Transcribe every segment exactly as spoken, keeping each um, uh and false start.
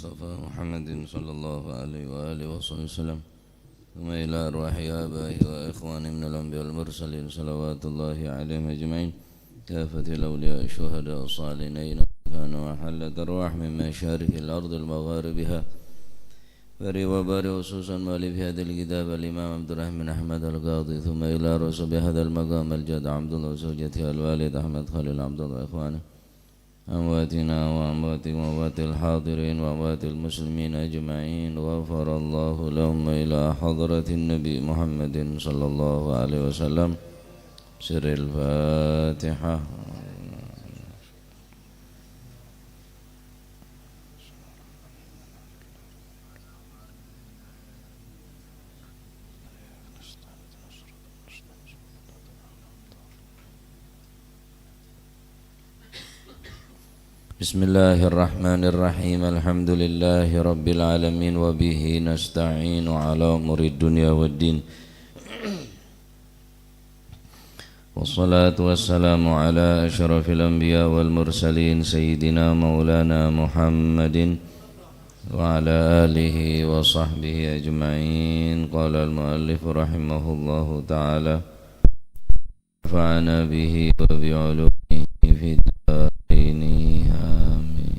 Mustafa Muhammadin sallallahu alaihi wa alihi wa sahbihi wasallam. Thumma ila arwahi abaihi wa ikhwanihi minal anbiya wal mursalin, salawatullahi alaihim ajma'in. Kafatil awliya syuhada salihin aina kanu wa hallat arwah min masyarikil ardil magharibiha. Bari wa bari khususan mu'allif hadhil kitab al-Imam Abdurrahman Ahmad Al-Qadhi, thumma ila rusubi hadhal maqam al-Jad Abdullah wa zawjatihi al-Walid Ahmad Khalil Abdullah wa ikhwanihi. Amwatina wa amwatikum wa amwatil hadirin wa amwatil muslimin ajma'in. Ghafarallahu lahum wa ila hadratin Nabi Muhammadin sallallahu alaihi wasallam. Sirril Fatihah. Bismillahirrahmanirrahim. Alhamdulillahi rabbil alamin, wa bihi nasta'inu ala umurid dunya waddin. Wassalatu wassalamu ala asyrafil anbiya wal mursalin, sayyidina maulana Muhammadin wa ala alihi wa sahbihi ajma'in. Qala al-muallif rahimahullahu ta'ala, nafa'ana bihi wa bi ulumihi fid daraini. Amin.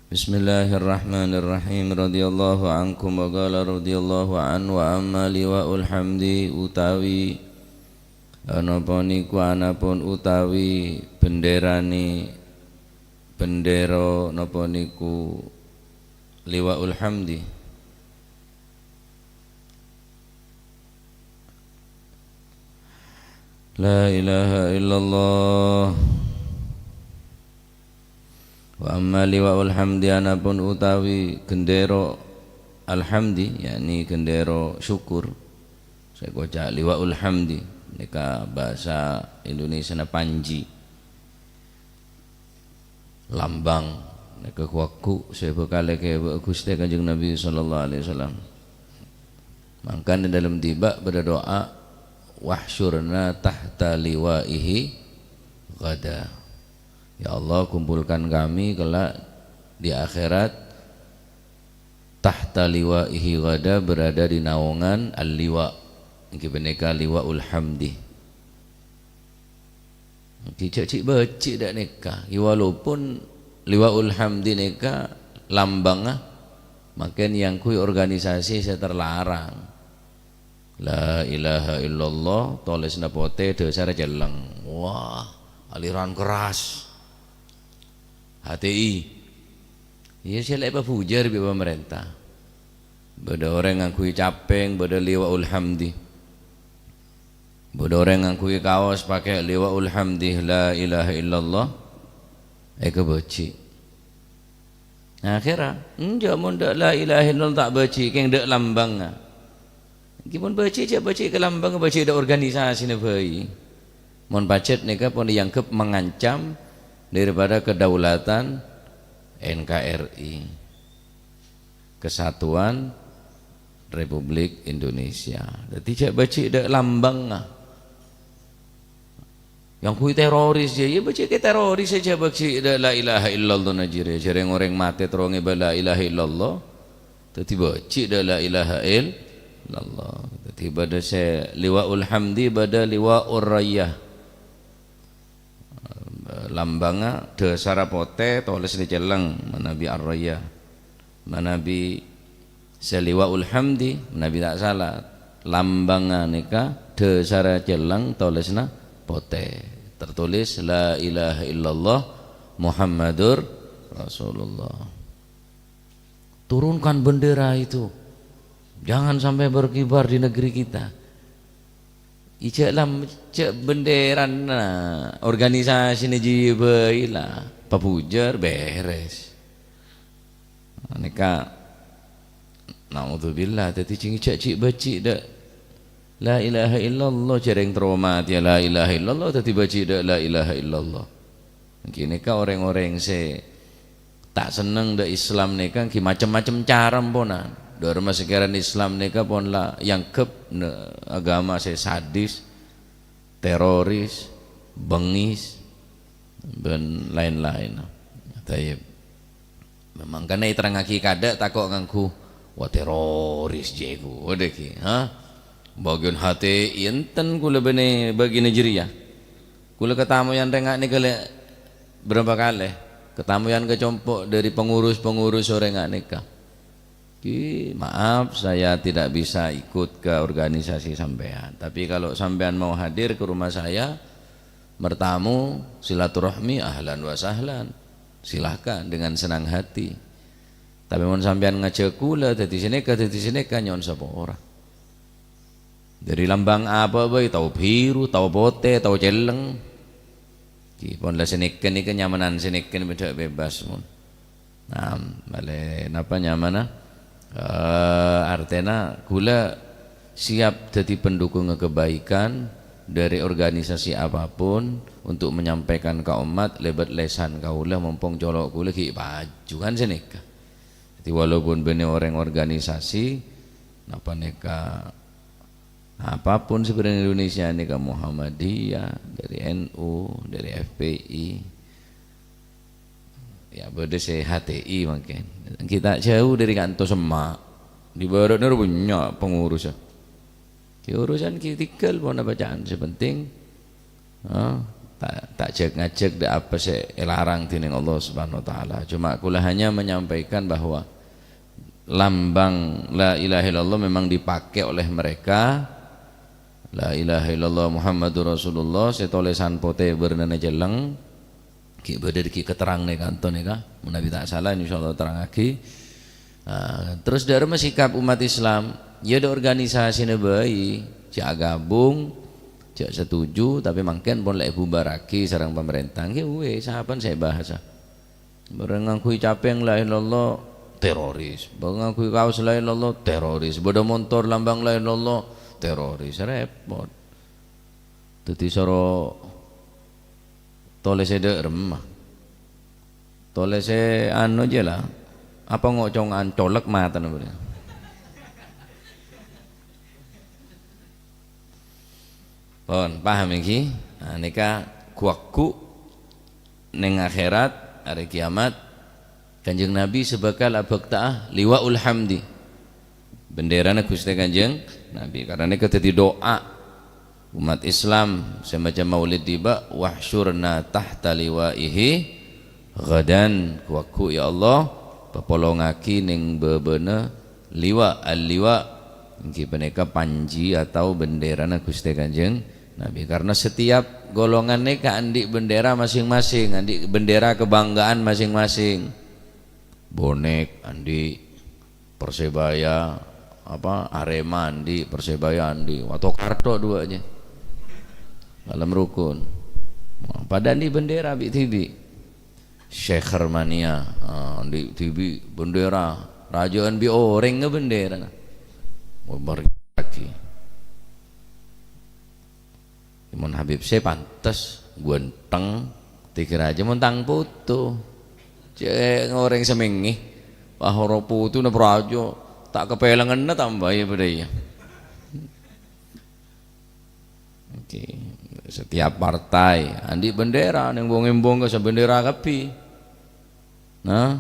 Bismillahirrahmanirrahim. Radhiyallahu ankum wa qala radhiyallahu an, wa amma liwa'ul hamdi utawi, eh, napa niku anapun utawi benderane, bendera napa niku liwa'ul hamdi. La ilaha illallah. Wa amma liwa'ul hamdi, anapun utawi gendera alhamdi, yakni gendera syukur, sè èkoca' liwa'ul hamdi, nèka bhâsa Indonesiana panji. Lambang nèka ghu-lagghu sè bhâkal èghâbây Ghustè Kanjeng Nabi sallallahu alaihi wasallam. Mangkana è dâlem dhibi' bâdâ du'a, "Wahsyurna tahta liwa'ihi ghada." Ya Allah, kumpulkan kami kelak di akhirat, tahta liwa'ihi ghada, berada di naungan al-liwa, èngghi panèka liwa'ul hamdi. Èngghi jhâ' cè' bâji' dâ' nèka. Èngghi walaupun liwa'ul hamdi nèka lambangnga, mangkèn èyangghuy organisasi sè terlarang. La ilaha illallah, tolèsanna potè, dhâsarra celleng. Wah, aliran keras. H T I. Iyâ, sè la èpabhujâr bi' pamarènta. Bâdâ orèng ngangghuy capèng, bâdâ liwa'ul hamdi. Bâdâ orèng ngangghuy kaos pakè' liwa'ul hamdi, la ilaha illallah, èkabâji'. Akhèrra, enjâ' mon dâ' la ilaha illallah ta' bâji', kèng dâ' lambangnga. Èngghi mon bâji', jhâ' bâji' ka lambangnga, bâji' dâ' organisasina bhâi. Mon pajhât nèka pon èanggep mengancam daripada kedaulatan N K R I. Kesatuan Republik Indonesia. Dhâddhi jhâ' bâji' dâ' lambangnga. Èangghuy teroris, yâ, yâ, bâji' kè teroris jhâ' bâji' dâ' la ilaha illallah na jârèya. Jârèya orèng matè terro ngèbâ la ilaha illallah. Dhâddhi bâji' dâ' la ilaha illallah. Dhâddhi bâdâ sè liwa'ul hamdi, bâdâ liwa'ur rayyah. Lambangnga dhâsarra potè, tolèsanna celleng, manabi ar-rayyah. Manabi sè liwa'ul hamdi, manabi ta' sala, lambangnga nèka dhâsarra celleng, tolèsanna potè. Tertulis, "La ilaha illallah Muhammadur Rasulullah." Turunkan bendera itu. Jangan sampai berkibar di negeri kita. Ijâ' lam-, jâ' bendèrana organisasina jiyâ bhâi la. Pabhujâr, bèrès. Nèka, naudzubillah, dhâddhi jhâ' ngèjhâk jhi' bâjhi' dâ' la ilaha illallah, jhâreng terro matèya la ilaha illallah, dhâddhi bâjhi' dâ' la ilaha illallah. Ènggi nèka orèng-orèng sè ta' senneng dâ' Islam nèka ènggi macem-macem cara emponan. Dâ' remma sakèrana Islam nèka pon la èangghep nè-, agama sè sadis, teroris, bengis, bân laèn-laèn. Tayyib. Mangkana èterrangngaghi kadâ' tako' ngangghu, "Wah, teroris jiyâ ghu." Wadâ ghi, ha? Bâgiyân H T I enten kaulâ bânnè bâgiyânna jârèya. Kaulâ katamoyan rèng nga' nèka lè' bârâmpa kalè. Katamoyan ka compo' dâri pengurus-pengurus orèng nga' nèka. Ki, maaf, saya tidak bisa ikut ke organisasi sampean. Tapi kalau sampean mau hadir ke rumah saya, bertamu, silaturahmi, ahlan wa sahlan. Silahkan, dengan senang hati. Tapi mon sampean ngajhâk kaulâ, dhâddhi sanèka, dhâddhi sanèka, nyo'on sapora. Dâri lambang apa bhâi, tao bhiru, tao potè, tao celleng. Ki, pon la sanèka nèka nyamanan sanèka nèka bhidhâ bebas, mon. Nah, malè napa nyamana? Eh, artèna kaulâ siap dhâddhi pendukung kebaikan dari organisasi apapun untuk menyampaikan ka ommat lèbât lèsan kaulâ, mompong colo' kaulâ ghi' paju, kan sanèka. Dhâddhi, walaupun bânnè orèng organisasi, napa nèka, apapun sebenarnya Indonesia nèka, Muhammadiyah, dari N U, dari F P I, ya, bâdâ sè H T I mangkèn. Ghi' ta' jhâu dâri kanto semma'. Di bârâ'na ro bânnya' pengurus, ya. Ki urusan ki tinggal pon bacaan. Sè penting, eh, ta', ta' jhâk-ngajhâk dâ' apa sè èlarang dhinèng Allah Subhanahu wa Ta'ala. Cuma kaulâ hanya menyampaikan bahwa lambang la ilaha illallah memang dipakai oleh mereka. La ilaha illallah Muhammadur Rasulullah, sè tolèsan potè bârnana celleng. Ghi' bâdâ ghi' katerrang nèka, kanto nèka. Manabi ta' sala, insyaallah terrangaghi. Ah, terros dâ' remma sikap umat Islam? Ya, dâ' organisasina bhâi, jhâ' agabung, jhâ' setuju, tapè mangkèn pon la èbubarraghi sareng pamarènta. Ghi' wis, sapan sè bahasa. Bârâng ngangghuy capèng la ilaha illallah, teroris. Bârâng ngangghuy kaos la ilaha illallah, teroris. Bâdâ montor lambang la ilaha illallah, teroris. Rèpot. Dhâddhi soro tolèsè dâ' remma. Tolèsè anu jiyâ la. Apa ngocong ancolek matana bâriyâ? Pon, paham ènggi? Nah, nèka ghu-lagghu neng akhèrat, arè kiamat, Kanjeng Nabi sè bhâkal abhâkta'a Liwa'ul Hamdi, bendèrana Ghustè Kanjeng Nabi. Karna nèka dhâddhi du'a umat Islam sè maca maulid dhibi', "Wahsyurna tahta liwa'ihi ghadan." Ghu-lagghu, "Ya Allah, papolongaghi neng bâbâna liwa'." Al-liwa' ènggi panèka panji atau bendèrana Ghustè Kanjeng Nabi. Karna setiap golongan nèka andi' bendèra masing-masing, andi' bendèra kebanggaan masing-masing. Bonek andi', Persebaya, apa, Arema andi', Persebaya andi', Watokarto duwâ' jiyâ. Dâlem rukun. Padâ andi' bendèra bi'-dhibi'. Syekh Hermania, ah, andi' dhibi' bendèra. Rajâ'ân bi' orèng bendèrana. Wah, margi lagi. Mon Habib sè pantes, ganteng, tèghâ rajâ mon tang poto. Cè' orèng sè mèngè. Wah, ora poto napa rajâ. Ta' kapèlènganna tambâi padâ iyâ. Oke. Setiap partai andi' bendèra, neng bong-embong ka bendèra kabbhi. Nah,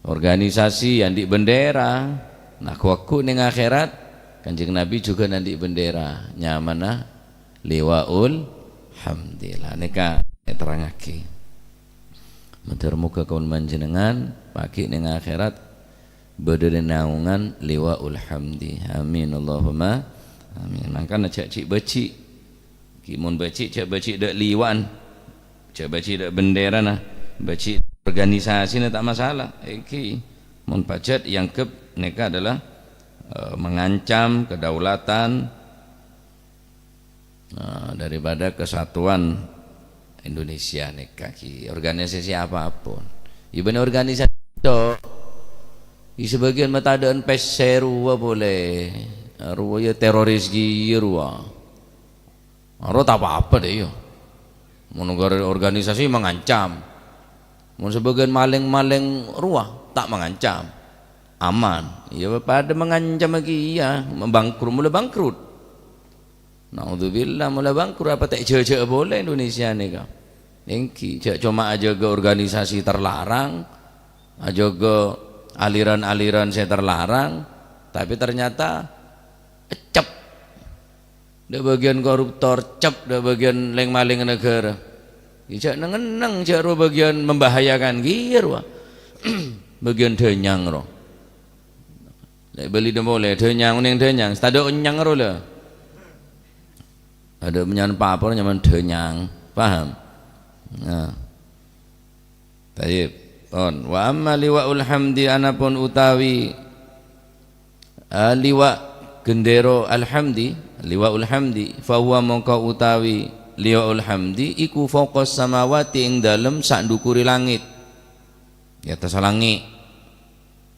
organisasi andi' bendèra. Nah, ghu-lagghu neng akhèrat, Kanjeng Nabi jhughân andi' bendèra. Nyamana Liwa'ul Hamdi. La nèka èterrangaghi. Mandhâr moghâ kaulâ panjhennengngan pagghi' neng akhèrat bâdâ è naongan Liwa'ul Hamdi. Amin, Allahumma amin. Mangkana jhâ' jhi'-bâjhi'. Ghi' mon bâjhi', jhâ' bâjhi' dâ' liwa'an. Jhâ' bâjhi' dâ' bendèrana. Bâjhi' organisasina ta' masalah. Ènggi mon pajhât èangghep nèka adalah, eh, mengancam kedaulatan, eh, daripada kesatuan Indonesia nèka ghi, organisasi apapun. Even organisasi Cèdhâ'. Iyâ, sabâgiyân matadâ'ân pèssè rowa polè. Rowa iyâ teroris ghiyâ rowa. Aro ta' pa-apa, dâ' iyâ. Mon or-, organisasi mangancam. Mon sabâgiyân malèng-malèng rowa, ta' mangancam. Aman. Iyâ, padâ mangancam kèya, bangkrut, mula bangkrut. Naudzubillah, mula bangkrut, apa ta' jhâ'-jhâ' polè Indonesia nèka. Èngghi, jhâ' coma ajâgâ organisasi terlarang, ajâgâ aliran-aliran sè terlarang, tapè ternyata eccep. Dâ' bâgiyân koruptor, cep, dâ' bâgiyân lèng-malèng naghârâ. Iyâ, jhâ' neng-enneng, jhâ' rowa bâgiyân membahayakan, ghiyâ rowa. Bâgiyân dhânyang rowa. Lè' bâli dâ' polè, dhânyang, onèng dhânyang, sè tadâ' ennyang rowa la. Adâ' mènyan papor nyamana dhânyang. Paham? Nah. Tayyib. Pon. Wa amma liwa'ul hamdi, anapun utawi, eh, liwa' gendèra al-hamdi, liwa'ul hamdi, fa huwa mongko utawi liwa'ul hamdi iku fauqas samawati, ing dâlem saondhukurè langngèt. È attassa langngèt.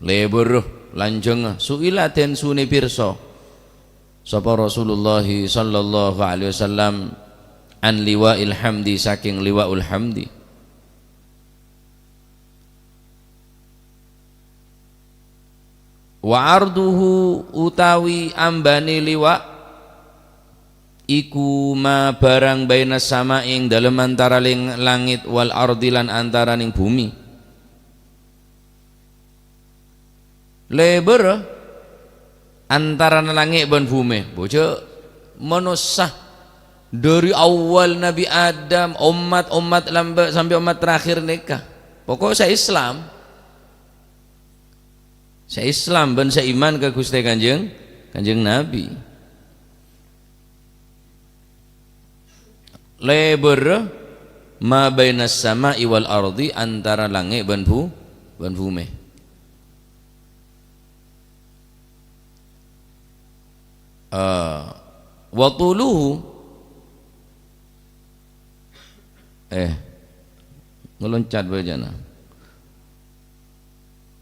Lèbârrâ, lanjhângnga, su'ila, dèn sunè pirsa sapa Rasulullah sallallahu alaihi wasallam an liwa'il hamdi, sakèng liwa'ul hamdi. Wa arduhu, utawi ambâna liwa', iku ma bârâng bainas sama'i, ing dâlem antara ling-, langngèt, wal ardi, lan antaraning bhumè. Lèbârrâ antarana langngèt bân bhumè. Bhâjâ manossa dâri awwal Nabbhi Adam, ommat-ommat lambâ' sampè' ommat terakhir nèka. Pokok sè Islam. Sè Islam bân sè iman ka Ghustè Kanjeng, Kanjeng Nabbhi. Lèbârrâ ma bainas sama'i wal ardi, antara langngèt bân bhu-, bân bhumè. Eh, wa tuluhu, eh, ngeloncat bâjâna.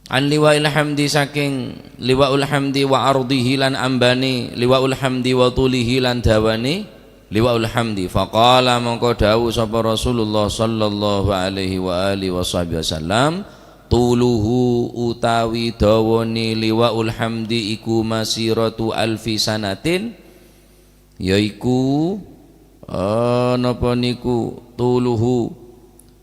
An liwa'il hamdi, sakèng liwa'ul hamdi, wa ardihi, lan ambâna liwa'ul hamdi, wa tulihi, lan dâbâna liwa'ul hamdi. Faqala, mongko dhâbu sapa Rasulullah sallallahu alaihi wa alihi wasahbihi wasallam, "Tuluhu, utawi dâbâna liwa'ul hamdi iku masiratu alfi sanatin," yaiku, eh, napa niku, tuluhu,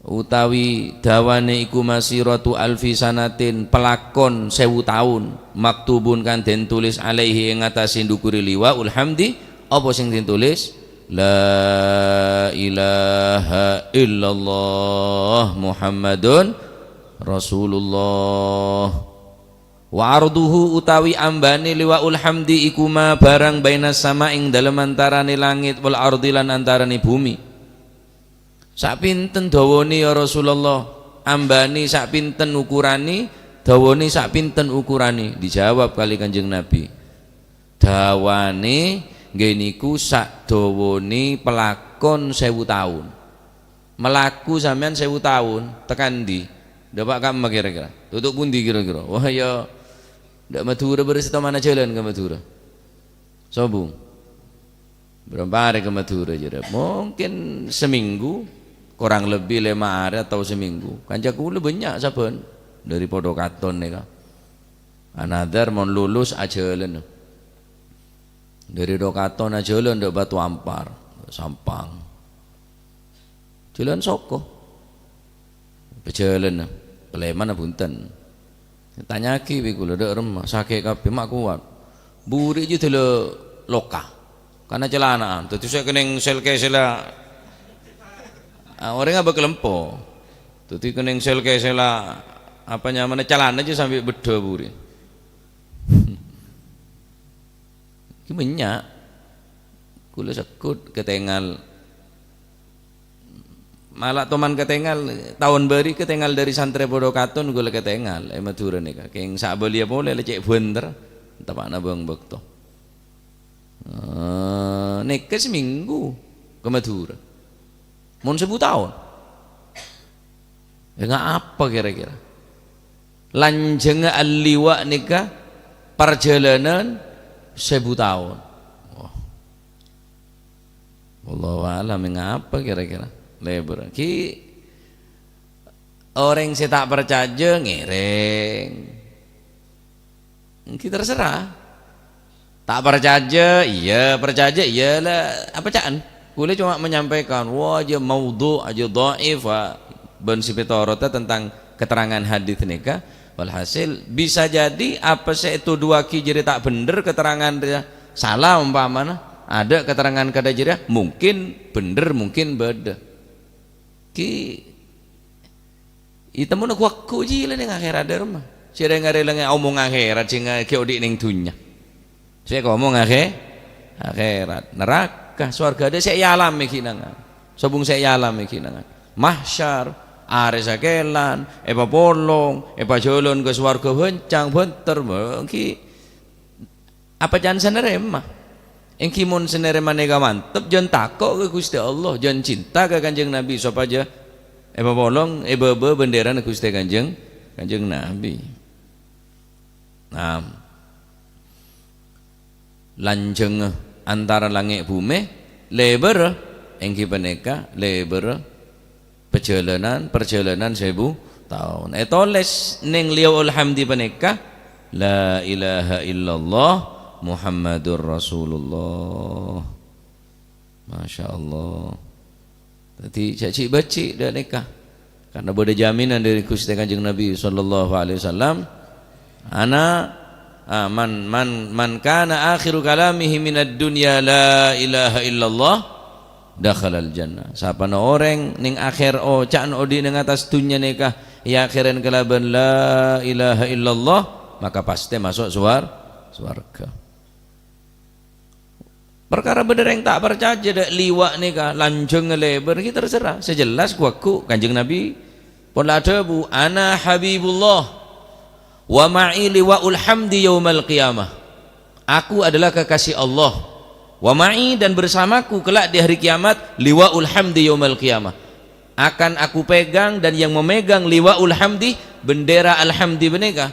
utawi dâbâna iku masiratu alfi sanatin, palakon sèbu taon, maktubun kang den tulis alaihi ing atase ndukure liwa'ul hamdi, apa sing den tulis? La ilaha illallah Muhammadun Rasulullah. Wa arduhu utawi ambane liwa'ul hamdi iku ma barang bainas sama ing dalem antarane langit wal ardi lan antarane bumi. Sak pinten dawane ya Rasulullah? Ambane sak pinten ukurane? Dawane sak pinten ukurane? Dijawab kali Kanjeng Nabi, dawane nggih niku sak dawane pelakon sewu taun. Melaku sampeyan sewu taun, tekan ndi? Ndak pa' kamma kira-kira? Tutuk pundi kira-kira? Wah, ya, ndak Madura, berarti tomana jalan ka Madura. Sobung. Berapa hari ka Madura, jare? Mungkin seminggu, kurang lebih lima hari atau seminggu. Kanca kula banyak saben. Dari Podo Katon neka. Another mon lulus ajalan. Dari Podo Katon ajalan ndak Batu Ampar, Sampang. Jalan soko. Pejalan, Sleman bunten. Tanyagi bi' kula, "Ndak remma, sake kabeh, ma' kuat." Buri' ji delo loka. Karena celanaan. Dadi saya keneng sel-kesela, ah, orangnya bakal empo. Dadi keneng sel-kesela, apa nyamana, calana aja sampai bedo buri'. Ki mennya'. Kula seggut ketengal. Mala toman ketengal, taon bari ketengal dari santre Podo Katon kula ketengal e Madura neka. Keng sabaliya pole lecek benter, tepakna bang bakto. Eh, neka seminggu ke Madura. Mon sebu taon. Ya, ngapa kira-kira? Lanjhângnga al-liwa' nèka parjhâlânan sèbu taon. Wah. Wallahu a'lam, ngapa kira-kira? Lèbâr. Ghi orèng sè ta' parcajâ ngèrèng. Ghi terserah. Ta' parcajâ, iyâ, parcajâ, iyâ la, apa ca'an? Kulâ coma menyampaikan, wah, ajâ maudhu', ajâ dhaif, wah, bân sè pètorotta tentang keterangan hadis nèka. Walhasil, bisa jadi apa sè ètodhuwâghi jârèya ta' bhendher keterangan rèya, sala ompamana, adâ' keterangan kadâ' jârèya, mungkin bhendher, mungkin bâdâ. Ghi Ètemmo ghu-lagghu jiyâ la neng akhèrat dâ' remma. Sè rèng-orèng omong akhèrat, sè nga-, ghi' odi' neng dhunnya. Sè omong akhè-, akhèrat. Naraka, sowarghâ adâ' sè èalamè ghi' nangan. Sobung sè èalamè ghi' nangan. Mahsyar, arè sakèlan, èpapolong, èpajhâlân ka sowarghâ bhâncang, bhânter, bâ-, ghi' Apa ca'an sè narèma? Èngghi mon sè narèma nèka mantep, jân tako' ka Ghustè Allah, jân cinta ka Kanjeng Nabi, sopajâ èpapolong, èbâbâ bendèrana Ghustè Kanjeng, Kanjeng Nabi. Nah, lanjhângnga antara langngè' bhumè, lèbârrâ, èngghi panèka lèbârrâ Pajhâlânan, parjhâlânan sèbu taon. Ètolès neng Liwa'ul Hamdi panèka, "La ilaha illallah Muhammadur Rasulullah." Masya Allah. Dhâddhi, jhâ' ghi' bâji' dâ' nèka. Karena bâdâ jaminan dâri Ghustè Kanjeng Nabi sallallahu alaihi wasallam, Ana, ah, man, man, man kana akhiru kalamihi minad dunya la ilaha illallah, dakhalal jannah. Sapana orèng neng akhèr oca'na odi' neng attas dhunnya nèka èakhèrè kalabân la ilaha illallah, maka pastè maso' suwar-, suwarghâ. Parkara bâdâ rèng ta' parcajâ dâ' liwa' nèka, lanjhângnga lèbâr, ghi' terserah. Sè jelas, ghu-lagghu Kanjeng Nabi pon la adhâbu, "Ana Habibullah, wa ma'i liwa'ul hamdi yaumal qiyamah." Aku adalah kekasih Allah. "Wa ma'i," dan bersamaku kelak di hari kiamat, "liwa'ul hamdi yaumal qiyamah." Akan aku pegang dan yang memegang liwa'ul hamdi, bendera al-hamdi panèka,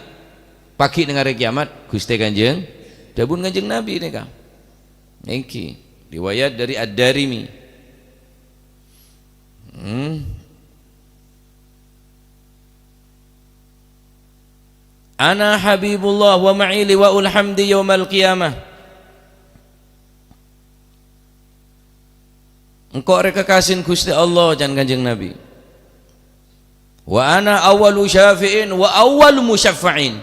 paghi' neng arè kiamat, Ghustè Kanjeng, dhâbuna Kanjeng Nabi nèka. Nèngghi, riwayat dari Ad-Darimi. Hmm. "Ana Habibullah wa ma'i liwa'ul hamdi yaumal qiyamah." Engko' rè kekasèna Ghustè Allah, can Kanjeng Nabi. "Wa ana awwalu syafi'in wa awwalu musyaffa'in."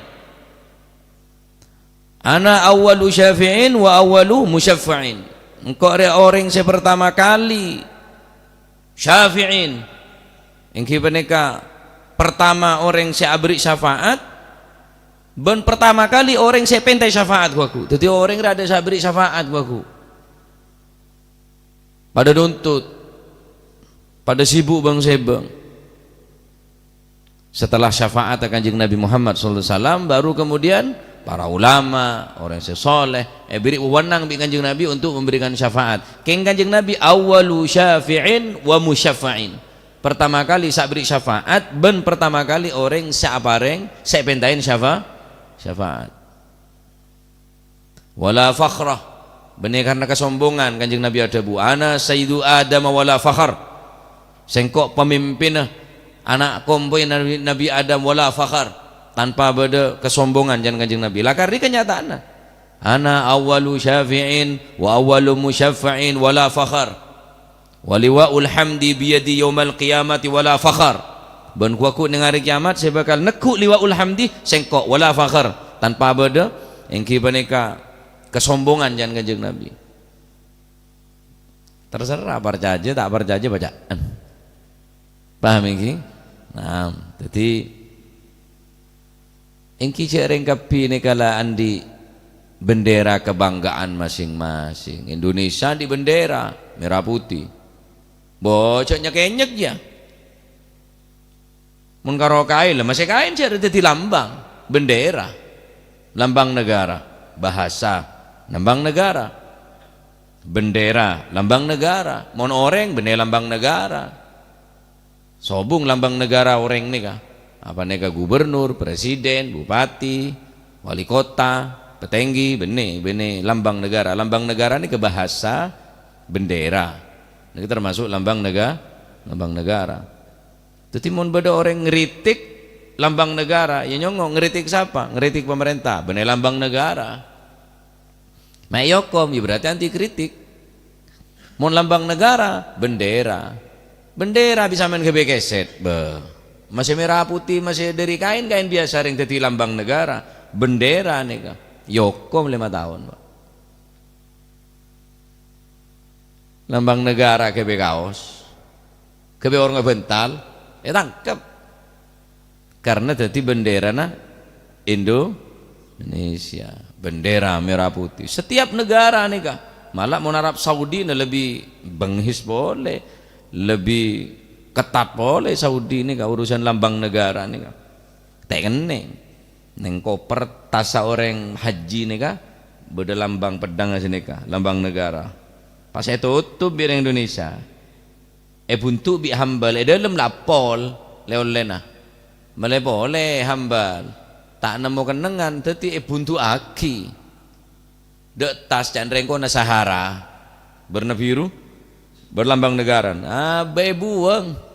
"Ana awwalu syafi'in wa awwalu musyaffa'in." Engko' rè orèng sè pertama kali syafi'in. Èngghi panèka pertama orèng sè aberri' syafaat, bân pertama kali orèng sè pènta syafaat, ghu-lagghu. Dhâddhi orèng rè adâ' sè aberri' syafaat, ghu-lagghu. Padâ nuntut, padâ sibuk bâng-sèbâng. Setelah syafaat Kanjeng Nabi Muhammad sallallahu alaihi wasallam, baru kemudian para ulama, orèng sè soleh, èbèrri' wewenang bi' Kanjeng Nabi untuk memberikan syafaat. Kèng Kanjeng Nabi awwalu syafi'in wa musyaffa'in. Pertama kali sè aberri' syafaat, bân pertama kali orèng sè aparèng, sè èpèntaè syafa-, syafaat. "Wala fakhra." Bânnè karna kasombongan, Kanjeng Nabi adhâbu, "Ana sayyidu Adam wala fakhar." Sèngko' pamimpinna ana' kompoy Nabi, Nabi Adam wala fakhar, tanpa bâdâ kasombongan, can Kanjeng Nabi. Lakar rè kanyataanna. "Ana awwalu syafi'in wa awwalu musyaffa'in wala fakhar." "Wa liwa'ul hamdi biyadi yaumal qiyamati wala fakhar." Bân ghu-lagghu neng arè kiamat sè bhâkal neggu' liwa'ul hamdi sèngko' wala fakhar, tanpa bâdâ èngghi panèka kasombongan, can Kanjeng Nabi. Terserah parcajâ ta' parcajâ bâca'an. Paham èngghi? Nah, dhâddhi Èngghi jhâ' rèng kabbhi nèka la andi' bendera kebanggaan masing-masing. Indonesia andi' bendera merah putih. Bo, jhâ' nyèk-kènyèk, yâ. Mon karo kaèn, la masè kaèn jhâ' dhâddhi lambang, bendera, lambang negara, bahasa, lambang negara. Bendera, lambang negara. Mon orèng, bânnè lambang negara. Sobung lambang negara orèng nèka. Apa nèka gubernur, presiden, bupati, wali kota, petenggi, bânnè, bânnè lambang negara. Lambang negara nèka bahasa bendera. Nèka termasuk lambang nega-, lambang negara. Dhâddhi mon bâdâ orèng ngritik lambang negara, ya nyongngo' ngritik sapa? Ngritik pemerintah, bânnè lambang negara. Ma' èokom, ya berarti anti kritik. Mon lambang negara, bendera. Bendera bisa main G B keset, bâh. Masih merah putih, masih dari kain, kain biasa rèng dhâddhi lambang negara. Bendera nèka. Èokom lèma taon, Pak. Lambang negara G B kaos. G B orèng bântal, ètangkep. Karena dhâddhi bendèrana Indonesia. Bendera merah putih. Setiap negara nèka. Malah mon Arab Saudi nè lebih bengis polè, lebih ketat polè Saudi nèka urusan lambang negara nèka. Ta' kennèng. Neng koper tassa orèng haji nèka bâdâ lambang peddhâng sanèka, lambang negara. Pas ètotop bi' orèng Indonesia. Èbuntu' bi' hambal, è dâlem la pol lè-ollèna. Mellè polè hambal, ta' nemmo kennengngan, dhâddhi èbuntu'aghi. Dâ' tas ca'na rèng kona Sahara, bârna biru, bâr lambang negara. Ah, bâ èbuwâng.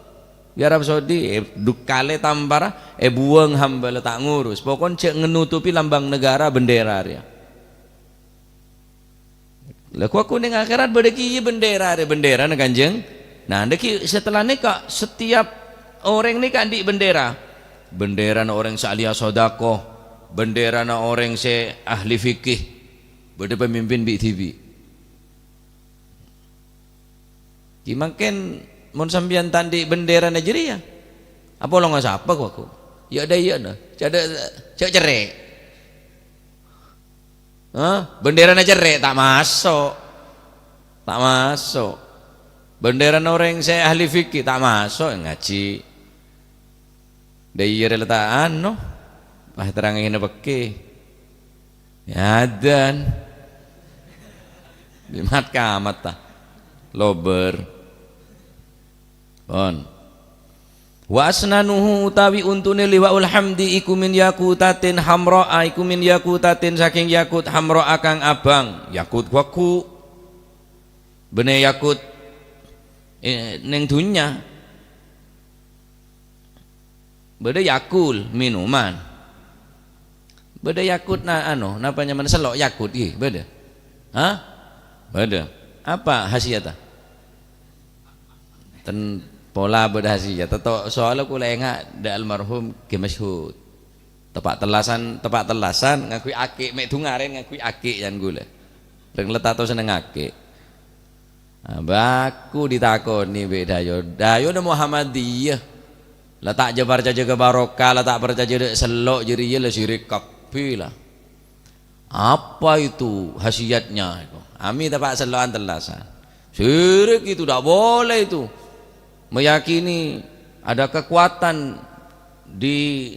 Bi' Arab Saudi, è, dukkalè tampara, èbuwâng hambal ta' ngurus. Pokon jhâ' nganutopè lambang negara bendera rèya. Lah, ghu-, ghu neng akhèrat bâdâ kèya bendera, rè, benderana Kanjeng. Nah, dhâggi' setelah nèka, setiap orèng nèka andi' bendera. Benderana orèng sè ahli sodako, benderana orèng sè ahli fikih. Bâdâ pamimpin bi'-dhibi'. Ghi' mangkèn mon sampèyan ta' andi' benderana jârèya, apolonga sapa, ghu-, ghu? Ya, dâ' iyâ, nah. Jhâ' dâ', jhâ' cerrè'. Hah? Benderana cerrè', ta' maso'. Ta' maso'. Benderana orèng sè ahli fikih, ta' maso', ngajhi. Dâ' iyâ rè la ta' ano, pas terrangngaghi pèkkè. Adan. Bi' mat-kamat, ta. Lobâr. Pon. Wa asnanuhu utawi untune liwa'ul hamdi iku min yakutatin hamra'a, iku min yakutatin saking yakut hamra'a kang abang, yakut ghu-ghu. Bânnè yakut, eh, neng dhunnya. Bâdâ Yakult, minuman. Bâdâ Yakult na-, anu, napa nyamana sello' Yakult, ghi, bâdâ? Hah? Bâdâ. Apa khasiatta? Ten pola bâdâ khasiatta. To-, soalla kaulâ enga' dâ' almarhum Kè Masyhud. Teppa' tellasan, teppa' tellasan ngangghuy aki', mè' dungaren ngangghuy aki' can kaulâ. Rèng la ta' to senneng aki'. Ah, bâkku ditakoni bi' dâjâ, dâjâna Muhammadiyah. La ta' jhâ' parcajâ ka barokah, la ta' parcajâ dâ' sello' jârèya la sirik kabbhi la. Apa itu khasiatnya itu? Ami teppa' sello'an tellasan. Sirik itu, ndak boleh itu. Meyakini ada kekuatan di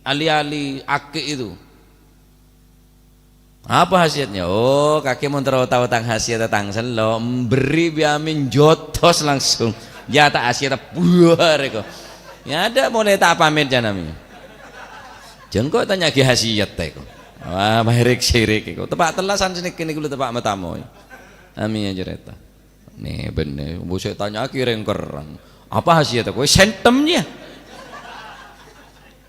ali-ali aki' itu. Apa khasiatnya? Oh, kakè mon terro tao tang khasiatta tang sello', mberri' bi' amin jotos langsung. Ya, ta' khasiatta buar eko. Ya, ada mulai ta' pamit jân amin. Jân kok tanya'aghi khasiatta eko. Wah, mahirik sirik eko. Teppa' tellasan sanèka nèko lu teppa' matamoy. Amin ya cerita. Nè, bânnè, bu sè tanya'aghi rèng kerrang. Apa khasiatta kowe? Sentem, ya?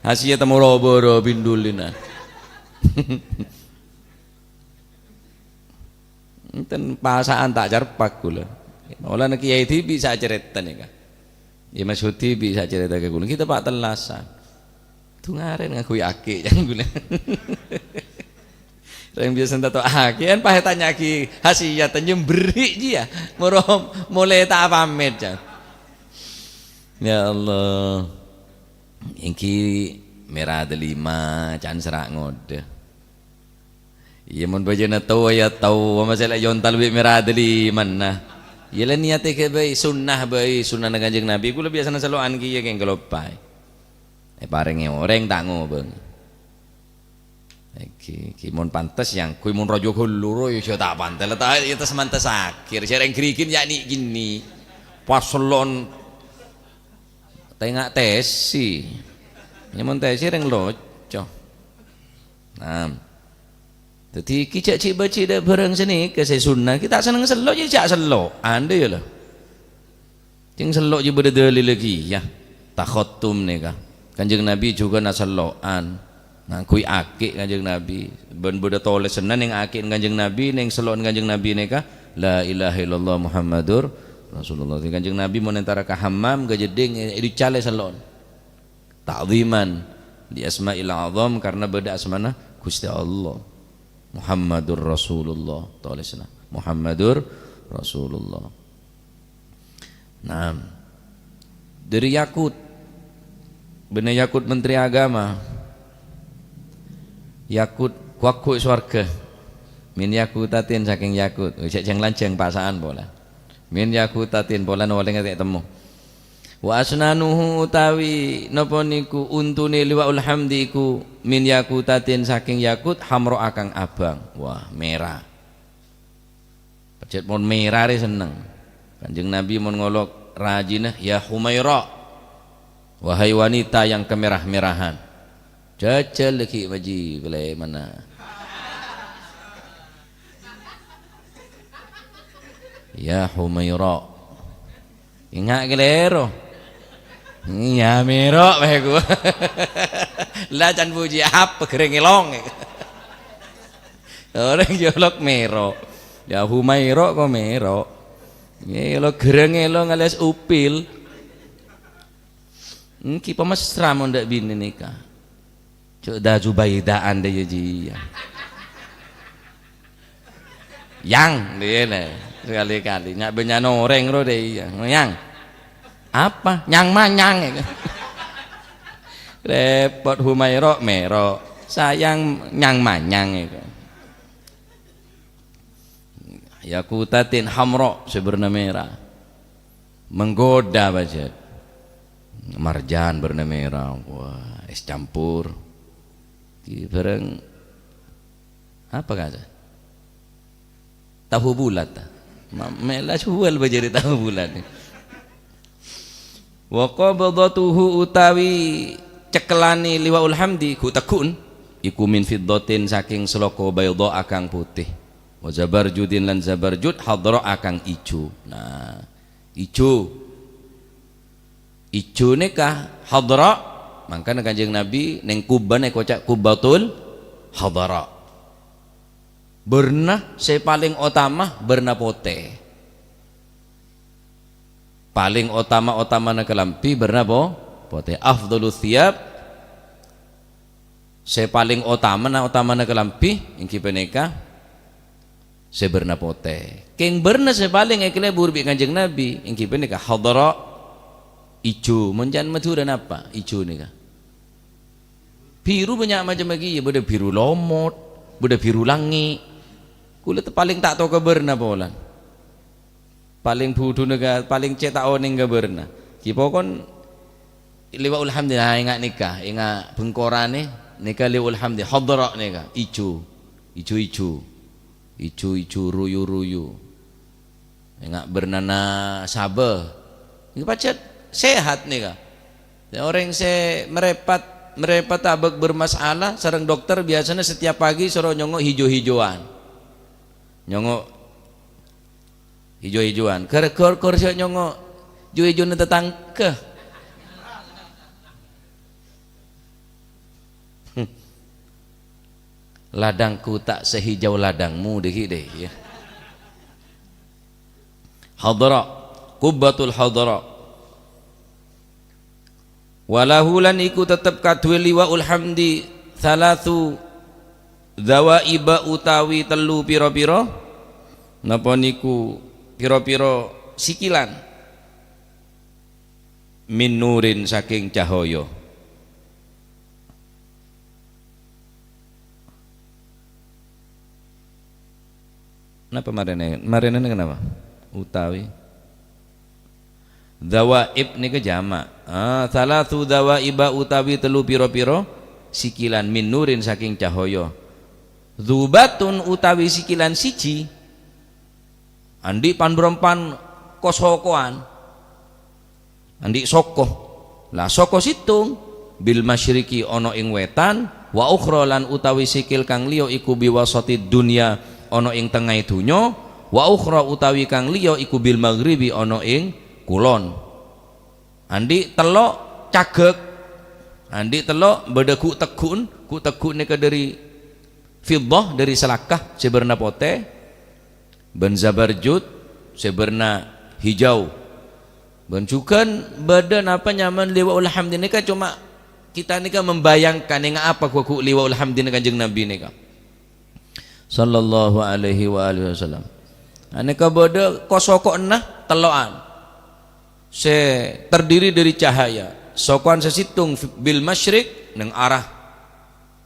Khasiatta moro-boro bindulina. Enten pasa'an ta' carpak kaulâ. Maulana kiai dhibi' sè acarèta nèka. Ya, Mas Hudi bi' sè acarèta ka kaulâ. Kita pa' tellasan. Dungaren ngangghuy aki', can kaulâ. Rèng biyasana tato'aghi, kan pas ètanya'aghi khasiat, nyemberi jiya. Moro molaè ta' pamit, can. Ya Allah. Èngghi mèra dâlima, can sera' ngodâ. Iyâ, mon bâjâna towa, ya towa, masa la èyontal bi' mèra dâlimana. Iyâ, la niyattè ghâbây, sunnah bhâi, sunnana Kanjeng Nabi. Kaulâ biyasana sello'an kèya kèng kaloppaè. Èparèngè orèng ta' ngobâng. Èngghi, èngghi mon pantes ya ngangghuy, mon rajâ ghâllu ro ya jhâ' ta' pantes. La ta' ya tes-mantessaghi, jhâ' rèng ghârighin ya ni'-kènè'. Pas sello'an tengnga' tèsi. Nyamon tèsè rèng loco. Nah. Dhâddhi, ghi' jhâ' ji'-bâji' dâ' bhârâng sanèka sè sunnah. Ghi' ta' senneng sello', jhâ' jhâ' sello'an, dhâ, iyâ, la. Cèng sello' jiyâ bâdâ dalil lagi, ya. Takhattum nèka. Kanjeng Nabi jhughân asello'an. Ngangghuy akè' Kanjeng Nabi. Bân bâdâ tolèsanna neng akè'na Kanjeng Nabi, neng sello'na Kanjeng Nabi nèka, "La ilaha illallah Muhammadur Rasulullah." Dhâddhi Kanjeng Nabi mon entara ka hammam, ka jeddhing, è-, èdhicalè sello'na. Ta'dhiman li asma'il a'dham, karena bâdâ asmana Ghustè Allah. Muhammadur Rasulullah, tolèsanna. Muhammadur Rasulullah. Naam. Dâri Yakut. Bânnè Yakut Menteri Agama. Yakut, ghu-lagghu' sowarghâ. Min yakutatin sakèng yakut. Jhâ' jhâng-lanjhâng pasa'an polè. Min yakutatin polana olèngnga ta' temmo. Wa asnanuhu utawi napa niku untune liwa'ul hamdi iku min yakutatin saking yakut hamro'a kang abang. Wah, mèra. Pajhât mon mèra rè senneng. Kanjeng Nabi mon ngolok rajina, "Ya Humaira, wahai wanita yang kemerah-merahan." Jhâjhâl lagi maji bâlâi mana. Ya Humaira. Enga' kalèro. Iyâ, mèro' bhâi ku. La can puji apa gereng elong. Orèng nyolok mèro'. Ya Humaira kok mèro'. Iyâ, lo gereng elong alias upil. Ènggi pamesra mon dâ' binè nèka. Cok da Zubaidaan dâ' iyâ jiyâ. Yang, dâ' iyâ nè. Sekali-kali. Nya' bânnya'na orèng ro dâ' iyâ. Yang. Apa? Nyang-manyang. Repot Humaira mèro'. Sayang nyang-manyang itu. Yakutatin hamra sè bârna mèra. Menggoda pajhât. Marjan bârna mèra. Wah, es campur. Ki bârâng apa kata? Tahu bulat, ta? Ma-, mèla juwâl bâjâri tahu bulat. Wa qabdatuhu utawi cekkelane liwa'ul hamdi, ghu-, teggu'en, iku min fiddatin saking seloko baydha'a kang putih. Wa zabarjudin lan zabarjud hadra kang ijo. Nah, ijo. Ijo nèka hadra, mangkana Kanjeng Nabi neng kubbana èkoca' kubbatul hadra. Bârna sè palèng otama bârna potè. Palèng otama-otamana kalambhi bârna po-, potè. Afdhalus thiyab, sè palèng otamana-otamana kalambhi ènggi panèka sè bârna potè. Kèng bârna sè palèng èkalebur bi' Kanjeng Nabi ènggi panèka hadra ijo. Mon can Madhurâ napa ijo nèka? Biru bânnya' macemma kèya, bâdâ biru lomot, bâdâ biru langngè'. Kaulâ te-, palèng ta' tao ka bârna polana. Palèng budhuna ka, palèng cè' ta' onèng ka bârna. Ghi pokon liwa'ul hamdi, nah, enga' nèka, enga' bengkorane, nèka liwa'ul hamdi, hadra nèka, ijo, ijo-ijo, ijo-ijo, ruyu-ruyu. Enga' bârnana sabâ. Nèka pajhât sehat nèka. Orèng sè marèpat, marèpat abâk bermasalah sareng dokter biasanya setiap pagi soro nyongo' hijo-hijoan. Nyongo' hijo-hijoan. Gara-gara kor sè nyongo' hijo-hijona tatangghâ. Ladangku tak sehijau ladangmu, dhi, dhi, ya. Hadra, Qubbatul Hadra. Walahu lan iku tetep kaduwe liwa'ul hamdi thalathu dzawaiba utawi telu pira-pira, napa niku pira-pira sikilan min nurin saking cahaya. Napa marene? Marene kenapa? Utawi. Dzawaib niki jamak. Ah, tsalatsu dzawaiba utawi telu pira-pira sikilan min nurin saking cahaya. Dzubatun utawi sikilan siji. Andi' pan-barampan ko-sokoan. Andi' soko. Lah, soko settong. bil masyriqi ana ing wètan, wa ukhra lan utawi sikil kang liya iku bi wasatid dunya ana ing tengnga'é dhunnya, wa ukhra utawi kang liya iku bil maghribi ana ing kulon. Andi' tello' cagek, andi' tello' bâdâ ghu'-tegghu'en, ghu'-tegghu'en nèka dâri fiddah, dâri salaka sè bârna potè, bân zabarjud sè bârna hijau. Bân jhughân bâdâ napa nyamana Liwa'ul Hamdi nèka, coma kita nèka membayangkan ènga' apa ghu-, ghu-, Liwa'ul Hamdina Kanjeng Nabi nèka. Sallallahu alaihi wa alihi wasallam. Anèka bâdâ ko-soko'na tello'an sè terdiri dâri cahaya. Soko'an sè sèttong bil masyriq neng arah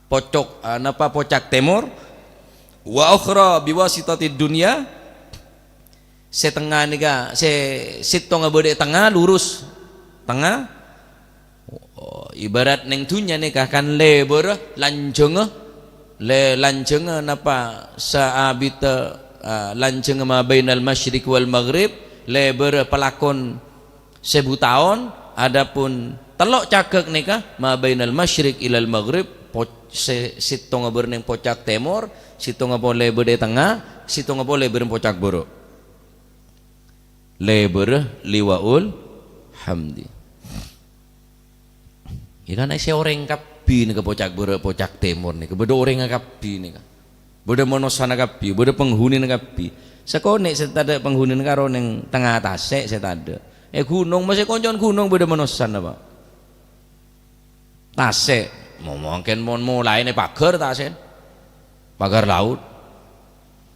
pocok, ah, napa, pocak tèmor, wa ukhra biwasitatid dunya, sè tengnga nèka, sè sèttongnga bâdâ è tengnga, lurus tengnga. Oh, ibarat neng dhunnya nèka kan lèbârrâ lanjhângnga, lè-, lanjhângnga napa saabitta, ah, lanjhângnga ma bainal masyriq wal maghrib, lèbârrâ palakon sèbu taon, adapun tello' cagek nèka, ma bainal masyriq ilal maghrib, po-, sè-, sèttongnga bârâ neng pocak tèmor, sèttongnga polè bâdâ è tengnga, sèttongnga polè bârâ neng pocak bârâ. Lèbârrâ Liwa'ul Hamdi. Iyâ kan, sè orèng kabbhi nèka pocak bârâ, pocak tèmor nèka, bâdâ orèngnga kabbhi nèka. Bâdâ manossana kabbhi, bâdâ panghunina kabbhi. Sakonè' sè tadâ' panghunina karo neng tengnga tasè' sè tadâ'. È ghunong, masè konco'an ghunong bâdâ manossana, Pak. Tasè', mo-, mungkin mon molaè nè paghâr tasè'. Paghâr laut.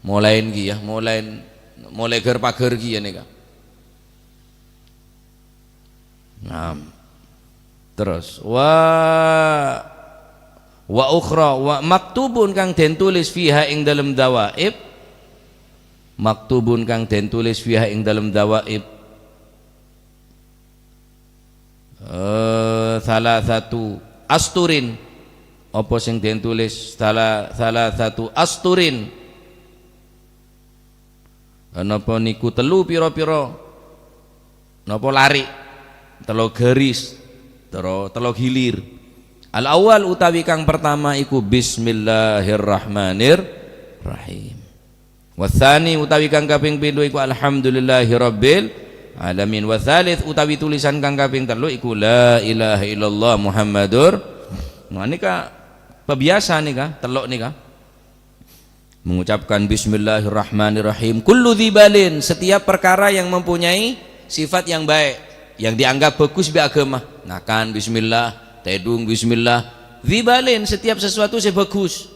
Molaè kèya, molaè, molaè ghâr-paghâr kèya nèka. Naam. Terros, wa, wa ukhra, wa maktubun kang den tulis fiha ing dalem dawaib. Maktubun kang den tulis fiha ing dalem dawaib. Eh, salasatu asturin. Apa sing den tulis sala-, salasatu asturin? Napa niku tello pira-pira? Napa larè? Tello garis, tero-, tello gilir. Al-awwal utawi kang pertama iku bismillahirrahmanirrahim. Watsani utawi kang kaping pindho iku alhamdulillahirabbil alamin. Watsalits utawi tulisan kang kaping tello iku la ilaha illallah Muhammadur. Nah, nèka pabiyasa nèka, tello' nèka. Mengucapkan bismillahirrahmanirrahim. Kullu dzibalin, setiap perkara yang mempunyai sifat yang baik, yang dianggap bagus bi' agama. Ngakan bismillah, tèdung bismillah. Dzibalin, setiap sesuatu sè bagus.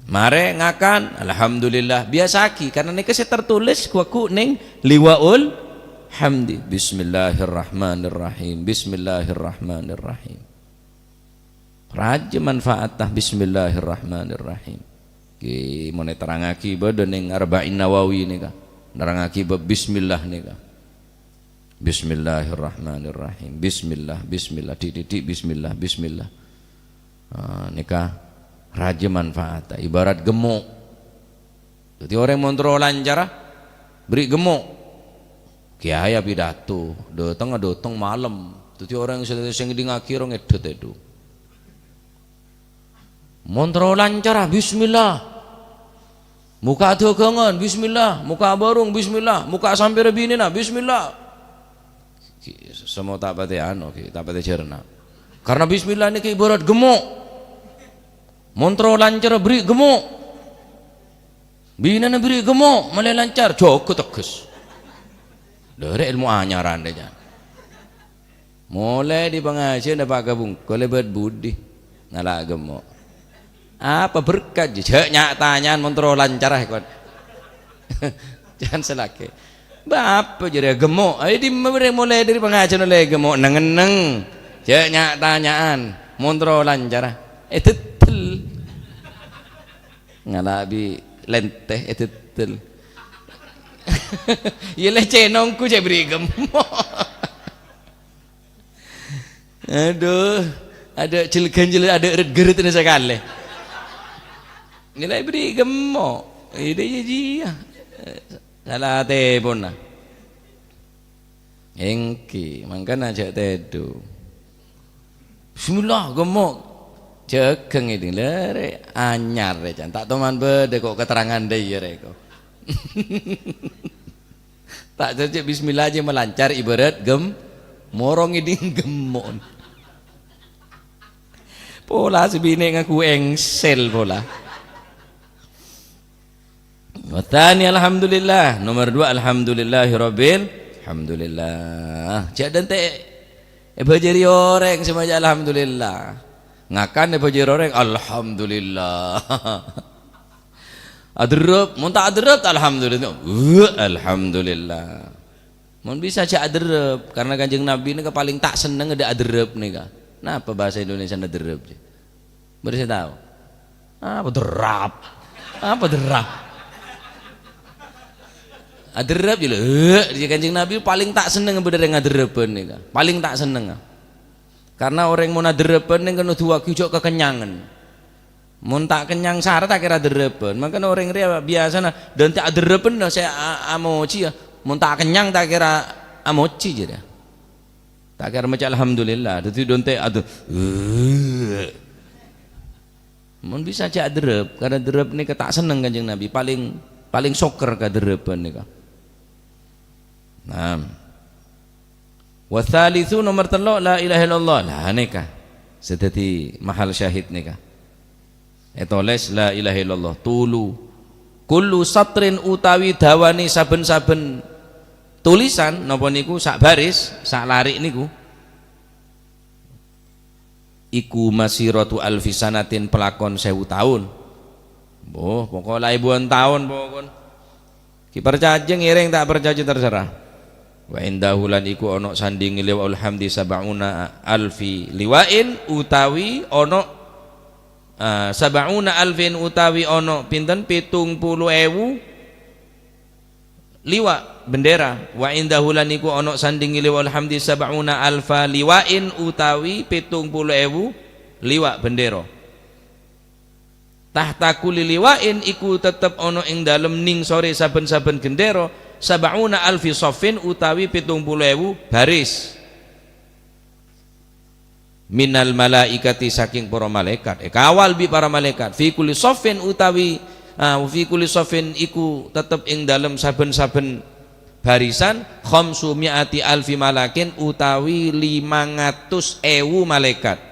Marè ngakan, alhamdulillah, biyasa'aghi, karena nèka sè tertulis ghu-, ghu-, neng Liwa'ul Hamdi. Bismillahirrahmanirrahim, bismillahirrahmanirrahim. Rajâ manfaatta, bismillahirrahmanirrahim. Ki, mon èterrangaghi bâdâ neng Arba'in Nawawi nèka, nerrangaghi bab bismillah nèka. Bismillahirrahmanirrahim. Bismillah, bismillah, dik-dik, bismillah, bismillah. Ah, nèka rajâ manfaatta, ibarat gemmo'. Dhâddhi orèng mon terro lancara, bherri' gemmo'. Kèyaè apidato, dâtengnga dâteng malem. Dhâddhi orèng sè, sè ngèdingngaghi ro ngèdhât èdhu. Mon terro lancara, bismillah. Mokka' dâgângan, bismillah. Mokka' bârung, bismillah. Mokka' sampèrra binèna, bismillah. Ki, semmo ta' patè ano, ki, ta' patè jhârna. Karena bismillah nèka ibarat gemmo'. Mon terro lancara bherri' gemmo'. Binèna bherri' gemmo', malè lancar, jâgâ tegghâs. Lho, rè' èlmo anyar rèya, jân. Molaè dâri pangajiân, Pak, ka bungko lèbât budi. Ngala' gemmo'. Apa berkat, jâ-, jâ' nya'-tanya'an mon terro lancar, ah, kon. Jân salakè. Bâ' apa jârèya gemmo'? Ayo, dimma bâreng molaè dâri pangajiân ollè gemmo', neng-enneng. Jâ' nya'-tanya'an mon terro lancar, ah. Èdhâddhel. Ngala' bi' lèntè èdhâddhel. Iyâ, lècè' nongghu jâ' bherri' gemmo'. Adhu, adâ' jel-ganjel, adâ' ret-geret nè sakalè. Iyâ, la èbherri' gemmo'. Iyâ, iyâ, iyâ. Sala atèpon, nah. Èngghi, mangkana jâ' tèdung. "Bismillah, gemmo'." Jhâghâng ngèdhing, lè, rè, anyar, rè, can. Ta' toman bâdâ ko' keterangan dâ' iyâ, rè, ko'. Ta' cocok bismillah jhâ' malancar, ibarat gem-, morong ngèdhing gemmo'. Pola sè binè' ngaku engsel pola. Wa tsani, alhamdulillah. Nomor dua, alhamdulillahirabbil, alhamdulillah. Jhâ' dântè' èbhâjâri orèng sè maca alhamdulillah. Ngakan èbhâjâri orèng, alhamdulillah. Aderrep, mon ta' aderrep, ta' alhamdulillah. Wah, alhamdulillah. Mon bisa jhâ' aderrep, karena Kanjeng Nabi nèka palèng ta' senneng dâ' aderrep nèka. Napa bahasa Indonesiana aderrep? Bâri' sè tao. Apa derrap? Apa derrap? Aderrep jâ lè. Eh, dâri Kanjeng Nabi palèng ta' senneng bâdâ rèng aderrepan nèka. Palèng ta' senneng. Karena orèng mon aderrepan nèng kènè duwâ' ghi' jhâ' kakenyangan. Mon ta' kennyang sara ta' kèra aderrepan. Mangkana orèng rèya biyasana dântè' aderrepan sè a-, amojhi, yâ. Mon ta' kennyang ta' kèra amojhi jârèya. Ta' kèra maca alhamdulillah. Dâddhi dântè' adu-, Mon bisa jhâ' aderrep, karena aderrep nèka ta' senneng Kanjeng Nabi, palèng, palèng sokker ka aderrepan nèka. Naam. Wa tsalitsu, nomor tello', la ilaha illallah. Lah nèka sè dâddhi mahal syahid nèka. Ètolès la ilaha illallah. Tulu. Kullu satrin utawi dawane saben-saben tulisan, napa niku, sak baris, sak lari' niku. Iku masiratu alfi sanatin, pelakon sewu taun. Boh, pokok la èbuwân taun pokon. Ki parcajâ ngèrèng ta' parcajâ terserah. Wa indahu lan iku ana sandhingnga liwa'ul hamdi sab'una alfi liwa'in utawi ana, ah, sab'una alfin utawi ana pinten? Pitung puluh ewu liwa', bendera. Wa indahu lan iku ana sandhingnga liwa'ul hamdi sab'una alfa liwa'in utawi pitung puluh ewu liwa' bendera. Tahta kulli liwa'in iku tetep ana ing dalem ningsore saben-saben gendera, sab'una alfi shaffin utawi pitung puluh ewu baris. Minal malaikati, saking para malaikat, èkawal bi' para malaikat. Fi kulli shaffin utawi, ah, fi kulli shaffin iku tetep ing dalem saben-saben barisan, khamsu mi'ati alfi malakin utawi limang atus ewu malaikat.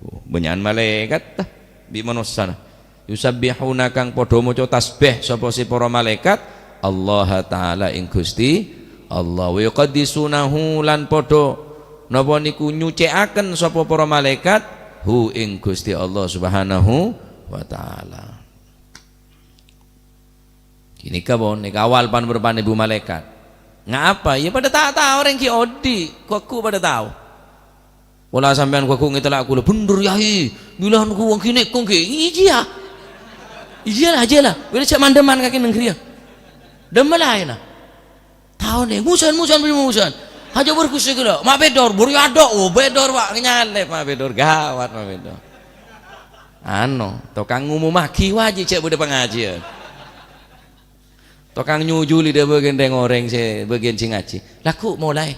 Oh, bânnya'an malaikat, ta, bi' manossana. Yusabbihuna, kang padha maca tasbih sapa si para malaikat, Allah Ta'ala ing Gusti Allah. Wa yuqaddisunahu, lan padha napa niku nyucè'aken sapa para malaikat, hu ing Gusti Allah Subhanahu wa Ta'ala. Ghânèka pon, èkawal pan-bârâmpan èbu malaikat. Ngapa? Ya padâ ta' tao orèng ghi' odi', ghu-, ghu padâ tao. Pola sampèyan ghu-, ghu ngètella' kaulâ, "Bhendher, Yai, bilân ghu wong ghi' nèko ghi." Iyâ. Iyâ la, iyâ la. Wèla jhâ' man-dhâman kakè neng ghâriyâ. Dhâmma laènna? Taonè, musan, musan, musan. Hajâ bâr ghusè ghellâ'. Ma' pèdor, buru adok. Oh, pèdor, Pak. Nyalèp, ma' pèdor. Gawat, ma' pèdor. Ano, tokang ngumummaghi wajib jhâ' bâdâ pangajiân. Tokang nyujuli dâ' bâgiyân rèng-orèng sè bâgiyân sè ngajhi. Lagghu' molaè.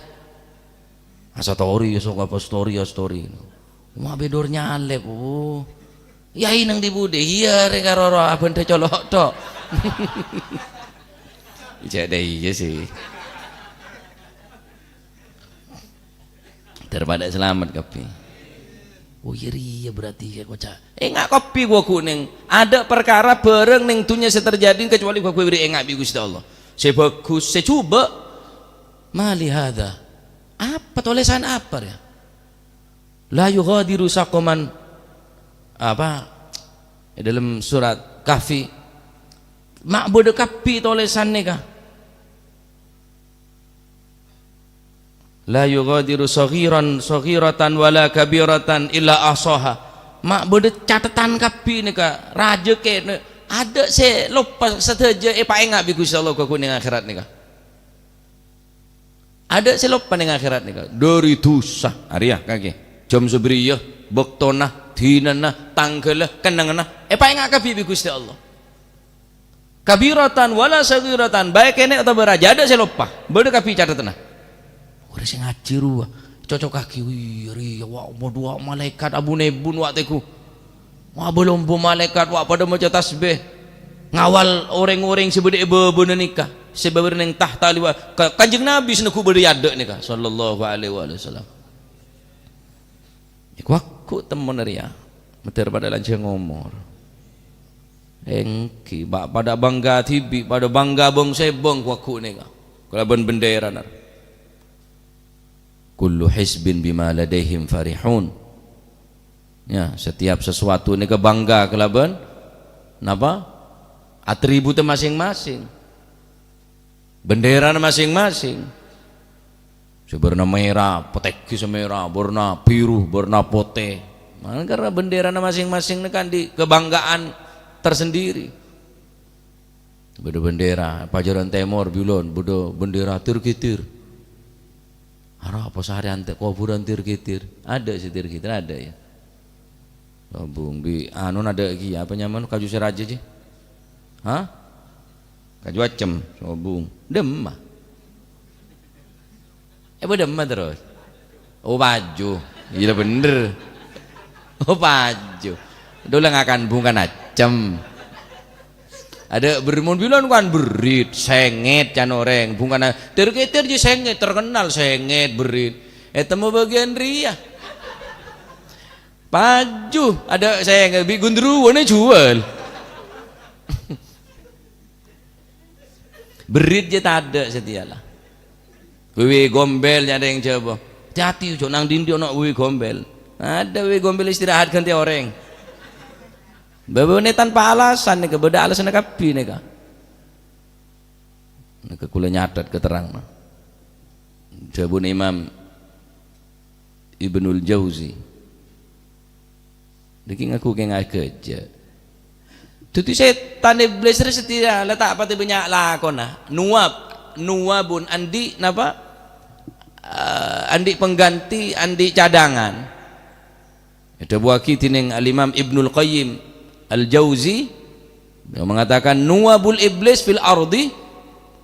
Asatori, ya, sok apa story, ya, story. Ma' pèdor nyalèp, oh. Yai neng di budi? Iyâ, rè karo ro abândhâ colo' tok. Jhâ' dâ' iyâ sih. Daripada salamet kabbhi. Oh, iyâ rèya berarti ya, koca'. Enga' kabbhi ghu-, ghu neng. Adâ' parkara bârâng neng dhunnya sè terjadi kecuali ghu-, ghu bâri' enga' bi' Gusti Allah. Sè bhâghus, sè jhubâ'. Mali hadza? Apa, tolèsan apa rèya? La yughadiru saqaman, apa, è dâlem surat Kahfi, ma' bâdâ kabbhi tolèsan nèka. La yughadiru shaghiran, shaghiratan wala kabiratan illa ahsaha. Ma' bâdâ catetan kabbhi nèka, rajâ kè-, adâ' sè loppa sadhâjâ èpaènga' bi' Gusti Allah ghu-, ghu neng akhèrat nèka. Adâ' sè loppa neng akhèrat nèka. Dâri dhusa, arèya kakè. Jhâm sabâriyâ, bâktona, dinana, tangghâlla, kennengnganna, èpaènga' kabbhi bi' Gusti Allah. Kabiratan wala saghiratan, baik kènè' otabâ rajâ, adâ' sè loppa. Bâdâ kabbhi catetanna. Orèng sè ngajhi rowa. Cocokaghi, wih, rèya, wa', bâdâ wa' malaèkat abu-nèbun, wa', tèngghu. Wa', bâlâmbâ malaèkat, wa', padâ maca tasbih. Ngawal orèng-orèng sè bâdâ è bâbâna nèka, sè bâdâ neng tahta liwa. Ka-, Kanjeng Nabi sè neggu' bâdâ è adâ' nèka, sallallahu alaihi wasallam. Èkowa-kowa temmona rèya, maddhâr padâ lanjhâng omor. Èngghi, pa-, padâ bangga dhibi', padâ bangga bâng-sèbâng kowa-kowa nèka. Kalabân bendèrana. "Kullu hizbin bima ladaihim farihun." Ya, setiap sesuatu nèka bangga kalabân napa? Atributnya masing-masing. Bendèrana masing-masing. Sè bârna mèra, patèghi sè mèra, bârna biru, bârna potè. Mangkana karena bendèrana masing-masing nèka andi' kebanggaan tersendiri. Bâdâ bendèra Pajaran Tèmor, bilân, bâdâ bendèra Tirghitir. Arapa sarèyan tè-, kobhurân Tirghitir? Adâ' sè Tirghitir, adâ', ya. Sobung bi' anu adâ' ghi, apa nyamana kaju sè rajâ, Ji? Hah? Kaju accem, sobung. Dâmma. Eh, bâdâ emma terros. Oh, paju. Iyâ, bhender. Oh, paju. Dulâ ngakan bungkana accem. Adâ' bermon bilân kan berrit, sèngèt can orèng. Bungkana ter-keter jâ sèngèt, terkenal sèngèt, berrit. Eh, temmo bâgiyân rèya. Paju, adâ' sèngèt, bi' gundruwânna juwâl. Berrit jâ tadâ' satèya la. Wèwè gombel nyarè orèng Jhâbâ. Hati-hati, jhâ' nang dindi ana' wèwè gombel. Adâ' wèwè gombel istirahat ghântè orèng. Bâbâna tanpa alasan nèka, bâdâ alasanna kabbhi nèka. Nèka kaulâ nyatet keteranganna. Dhâbuna Imam Ibnul Jauzi. Nèka ngaku kèng ajâ. Dhâddhi sètan iblis rè satèya la ta' patè bânnya' lakona. Nuwab, nuwabun andi' napa? Eh, andi' pengganti, andi' cadangan. Èdhâbuwâghi dèning Al-Imam Ibnul Qayyim Al-Jauzi, beliau mengatakan, "Nuwabul iblis fil ardi,"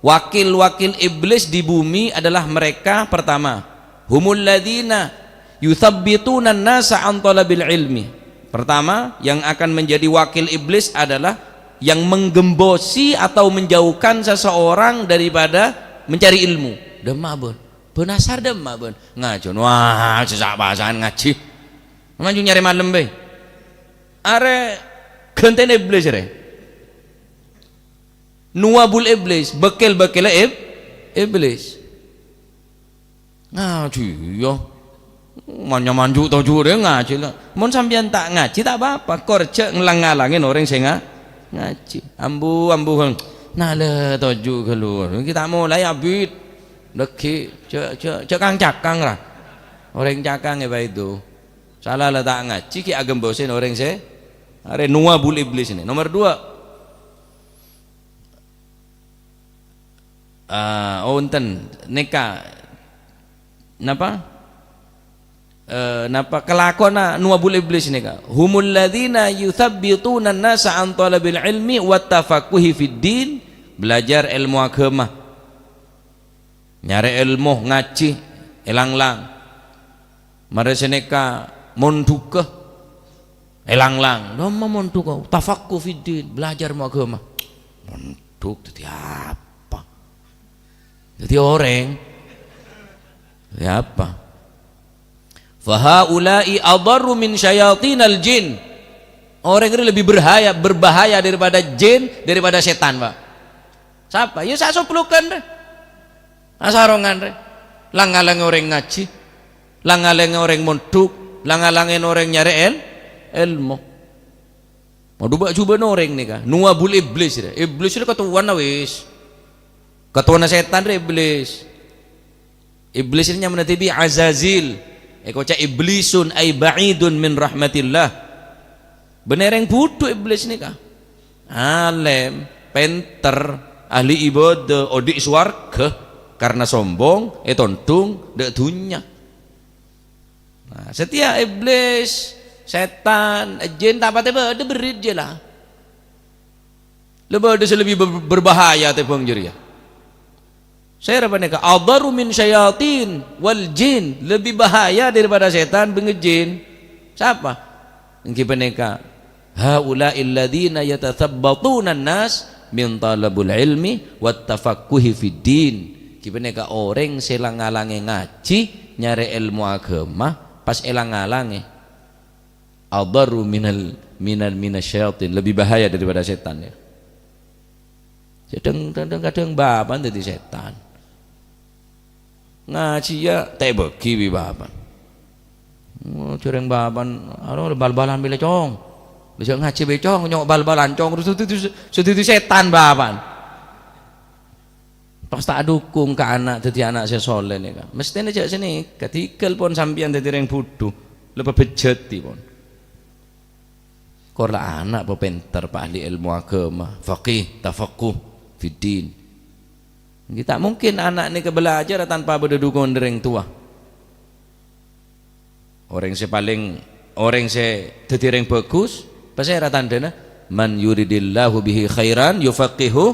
wakil-wakil iblis di bumi adalah mereka, pertama, "humul ladzina yutsabbituna nasa an talabil ilmi." Pertama, yang akan menjadi wakil iblis adalah yang menggembosi atau menjauhkan seseorang daripada mencari ilmu. Dâmma bân. Bân asar dâmma bân. Ngajhi. Wah, sè sa'-pasa'an ngajhi. Manjung nyarè malem bhâi. Arè ghântèna iblis rè. Nuwabul iblis, bâkkèl-bâkkèlla ib-, iblis. Ngajhi, iyâ. Manja-manju toju' rè ngajhi la. Mon sampèyan ta' ngajhi, ta' pa-apa. Kor jhâ' ngalang-ngalangè orèng sè nga-, ngajhi. Ambu, ambu, nala toju' ghâllu. Ghi' ta' molaè abit. Dhâggi', jhâ', jhâ', jhâ' kang-cakang, ra. Orèng cakang è bâi itu. Sala la ta' ngajhi, ghi' aghembosèn orèng sè arè nuwabul iblis ini. Nomor dua. Ah, oh, enten. Nèka. Napa? Eh, napa kelakuanna nuwabul iblis nèka? "Humul ladzina yutsabbituna nasa an talabil ilmi wat tafaqquhi fid din." Belajar ilmu agama. Nyarè ilmu, ngajhi, èlang-lang. Marè sanèka mondhughâ, èlang-lang. Dâmma mondhughâ, tafaqquh fid din, belajar ilmu agama. Mondhuk dhâddhi apa? Dhâddhi orèng. Dhâddhi apa? "Fahaula'i adharru min syayatinal jin." Orèng ini lebih berhaya-, berbahaya daripada jin, daripada sètan, Pak. Sapa? Ya, sa-, soplokan rè. Asarongan rè. Lang-ngalangè orèng ngajhi. Lang-ngalangè orèng mondhuk. Lang-ngalangè orèng nyarè èl-, èlmo. Modhu bâ'-jhubâ'na orèng nèka. Nuwabul iblis rè. Iblis rè katowana wis. Katowana sètan rè iblis. Iblis ini nyamana dhibi' Azazil. Èkoca' iblisun ay ba'idun min rahmatillah. Bânnè rèng budhu iblis nèka. Alèm, pènter, ahli ibadah, odi' sowarghâ. Karena sombong, ètondhung, dâ' dhunnya. Nah, satèya iblis, sètan, jin, ta' patè bâdâ, berrit jâ la. La bâdâ sè lebbi ber-, berbahaya tèmbhâng jârèya. Sèra panèka adharru min syayatin wal jin, lebbi bahaya daripada sètan bân jin. Sapa? Èngghi panèka, "Haula'il ladzina yatatsabbatunan nas min thalabul ilmi wat tafaqquhi fid din." Èngghi panèka orèng sè lang-ngalangè ngajhi, nyarè èlmo aghâma, pas èlang-ngalangè. Adharru minal, minal, minasyayatin, lebih bahaya daripada sètan, ya. Kadhâng, kadhâng, kadhâng bapa'na dhâddhi sètan. Ngajhiyâ ta' èbâghi bi' bapa'na. Oh, jhâreng bapa'na, "Aro bal-balan bilâ, Cong." Bisa ngajhi bi', Cong, nyok bal-balan, Cong, terros dhâddhi, dhâddhi sètan bapa'na. Pas ta' adhukung ka ana' dhâddhi ana' sè soleh nèka. Mesthèna jhâ' sanèka, dhigghâl pon sampèyan dhâddhi rèng budhu, la pabhâjâdhi pon. Kor la ana' papènter, pa ahli èlmo aghâma, faqih, tafaqquh fiddin. Ngghi ta' mungkin ana' nèka bhâlâjhârâ tanpa bâdâ dhukungan dhâri rèng towa. Orèng sè palèng, orèng sè dhâddhi rèng bhâghus, pasèra tandhâna? "Man yuridillahu bihi khairan yufaqqihhu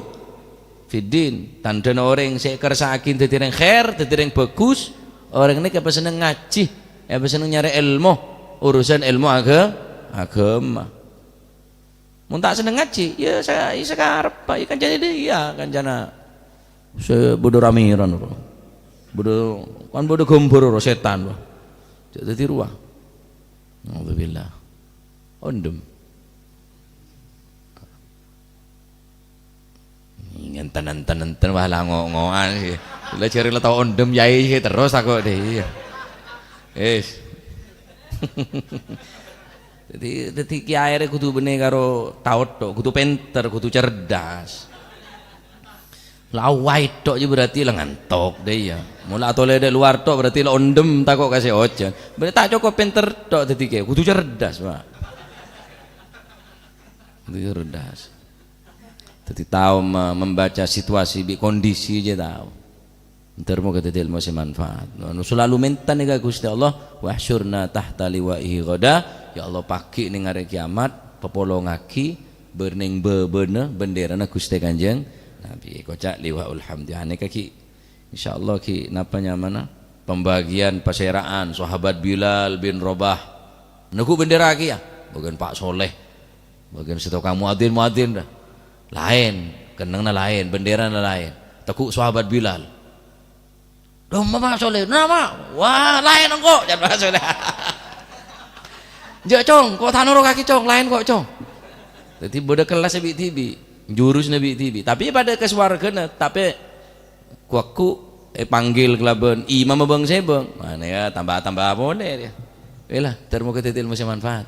fiddin." Tandhâna orèng sè èkarsa'aghi dhâddhi rèng khair, dhâddhi rèng bhâghus, orèng nèka èpasenneng ngajhi, èpasenneng nyarè èlmo, urusan èlmo agha-, aghâma. Mon ta' senneng ngajhi, ya sa-, ya sakareppa, ya kancana dhiyâ, kancana sè bâdâ ramèran, bro. Bâdâ, kan bâdâ ghâmbhâr, bro, sètan, bro. Jhâ' dhâddhi rowa. Naudzubillah. Ondhem. Ngenten-enten-enten, wah, la ngo-ngo'an sih. La jhâreng la tao ondhem, yai sih, terros aku deh, iya. Wis. Dhâddhi, dhâddhi kiyaè rè kodhu bânnè karo tao tok, kodhu pènter, kodhu cerdas. La waè tok jâ berarti la ngantok dâ' iyâ. Mon la atolè dâ' lowar tok berarti la ondhem tako' ka sè ojhân. Berarti ta' cokop pènter tok dhâddhi kiyaè, kodhu cerdas, Pak. Kodhu cerdas. Dhâddhi tao me-, membaca situasi bi' kondisi jâ tao. Èntar moghâ dhâddhi èlmo sè manfaat. Anu, selalu mènta nèka ka Ghustè Allah, "Wahsyurna tahta liwa'ihi ghoda." Ya Allah, paghi' nèng arè kiyamat, papolongaghi bâr-, nèng bâbâna bendèrana Ghustè Kanjeng Nabi. Koca' liwa'ul hamdi. Anèka ghi', insyaallah ghi' napa nyamana? Pembagian pasèra'an sahabat Bilal bin Rabah. Neggu' bendèra kèya, bâgiân Pak Soleh, bâgiân sè tokang muadzin-muadzin dâ. Laèn, kennengnganna laèn, bendèrana laèn. Teggu' sahabat Bilal. "Dâ' emma, Pak Soleh?" "Napa?" "Wah, laèn engko'," can Pak Soleh. "Jâ', Cong, ko' ta' norokaghi, Cong, laèn ko', Cong." Dhâddhi bâdâ kellassa bi'-dhibi', jurusna bi'-dhibi'. Tapè padâ ka sowarghâna, tapè ku-, ku-, èpanggil kalabân imamma bâng-sèbâng. Mane ya, tamba-tamba polè ya. Wèla, ter moghâ dhâddhi èlmo sè manfaat.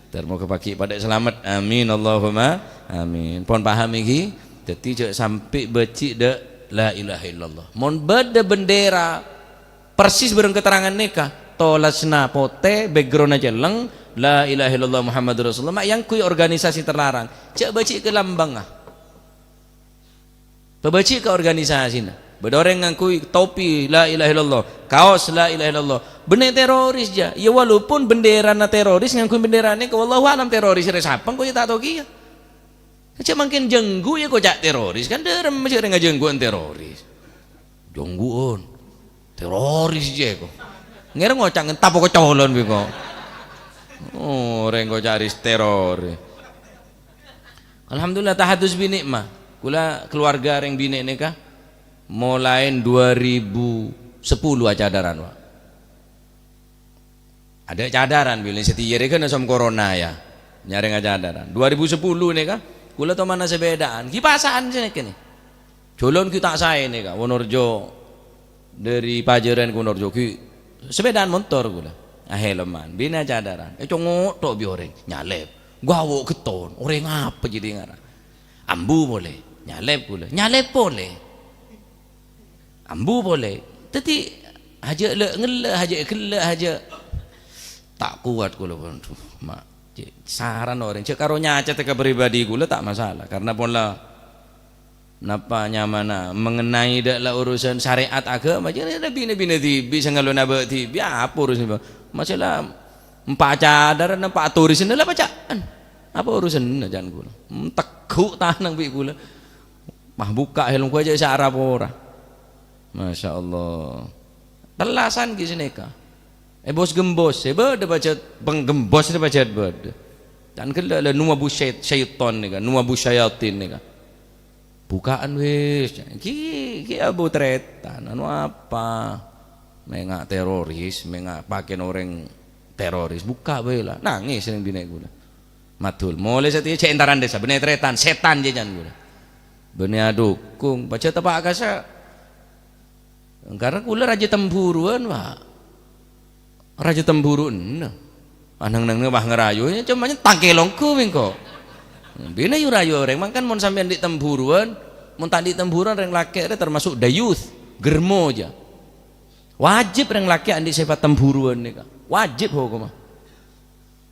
Ter moghâ paghi' padâ salamet. Amin, Allahumma amin. Pon paham iki? Dhâddhi jâ' sampè' bâji' dâ' la ilaha illallah. Mon bâdâ bendèra persis bâreng keterangan nèka, tolasna potè, backgroundna celleng, la ilaha illallah Muhammadur Rasulullah, ma' èangghuy organisasi terlarang. Jâ' bâji' ka lambângnga. Pabâji' ka organisasina. Bâdâ orèng ngangghuy topi, "La ilaha illallah", kaos, "La ilaha illallah". Bânnè teroris, jâ. Ya, walaupun bendèrana teroris, ngangghuy bendèrana ka, wallahu a'lam, teroris rè sapa, engko' ya ta' tao kèya. Jâ' mangkèn jânggu, ya, koca' teroris. Kan dâremma jâ' orèng ajânggu'an teroris. Jânggu'an. Teroris, jâ, ko. Ngèrèng ngoca' ngentap ko colon, bi' ko. Oh, orèng koca' ris teroris. Alhamdulillah, tahadus bi' ni'mah. Kaulâ, keluarga rèng binè' nèka, molaè dua ribu sepuluh acadaran, Pak. Adâ' acadaran, bilâ satèya rèya kan som corona, ya. Nyarèng acadaran. Dua ribu sepuluh nèka, kaulâ tomanna sapèdaan. Ghi' pasa'an sanèka nè. Jhâlân ghi' ta' saè nèka, Wonorejo. Dâri Pajârân ka Wonorejo ghi' sapèdaan montor kaulâ. Ahèlemman, binè acadaran. Ècongo' tok bi' orèng, nyalèp. Gawo' ghetton, orèng apa jadi ngara? Ambu polè, nyalèp kaulâ. Nyalèp polè. Ambu polè. Dhâddhi, hajâ' lè-, ngellè', hajâ' ghellâ', hajâ'. Ta' kowat kaulâ, waduh, ma'. Cè', saran orèng, cè' karo nyacatè ka pribadi kaulâ ta' masalah, karena pola napa nyamana mengenai dâ' la urusan syariat agama, jârèya binè-binè dhibi' sè ngalona bâ' dhibi', apa urusan bâ'? Masalah empa' cadaran, empa' turis, la paca'an. Apa urusanna can kaulâ? Hmm, teggu' tanang bi' kaulâ. Mah buka helm kaulâ jâ' sè Arab ora. Masya Allah. Tellasan ghi' sanèka. È bos-gembos, è bâdâ pajhât, panggembossa pajhât bâdâ. Kan ghellâ' la nuwabu syait-, syaiton nèka, nuwabu syayatin nèka. Buka'an wis, ghi', ghi' abu tarètan, anu apa? Mènga' teroris, mènga' pakèn orèng teroris, buka' bhâi la. Nangès rèng binè' kaulâ. Madul, molè satèya jhâ' èntaran dhisa, bânnè tarètan, sètan jhâ' can kaulâ. Bânnè adhukung, pajhât teppa' kassa'. Karna kaulâ rajâ temburuwân, Pak. Rajâ temburu enna'. Anang-nang wah ngarayu, ya, coma tangkè longgu mèngko. Binè yu rayu orèng, mangkana mon sampèyan andi' temburuwân, mon ta' andi' temburuwân, rèng lakè' rè termasuk dayus, germo jâ. Wajib rèng lakè' andi' sèfat temburuwân nèka. Wajib hokomma.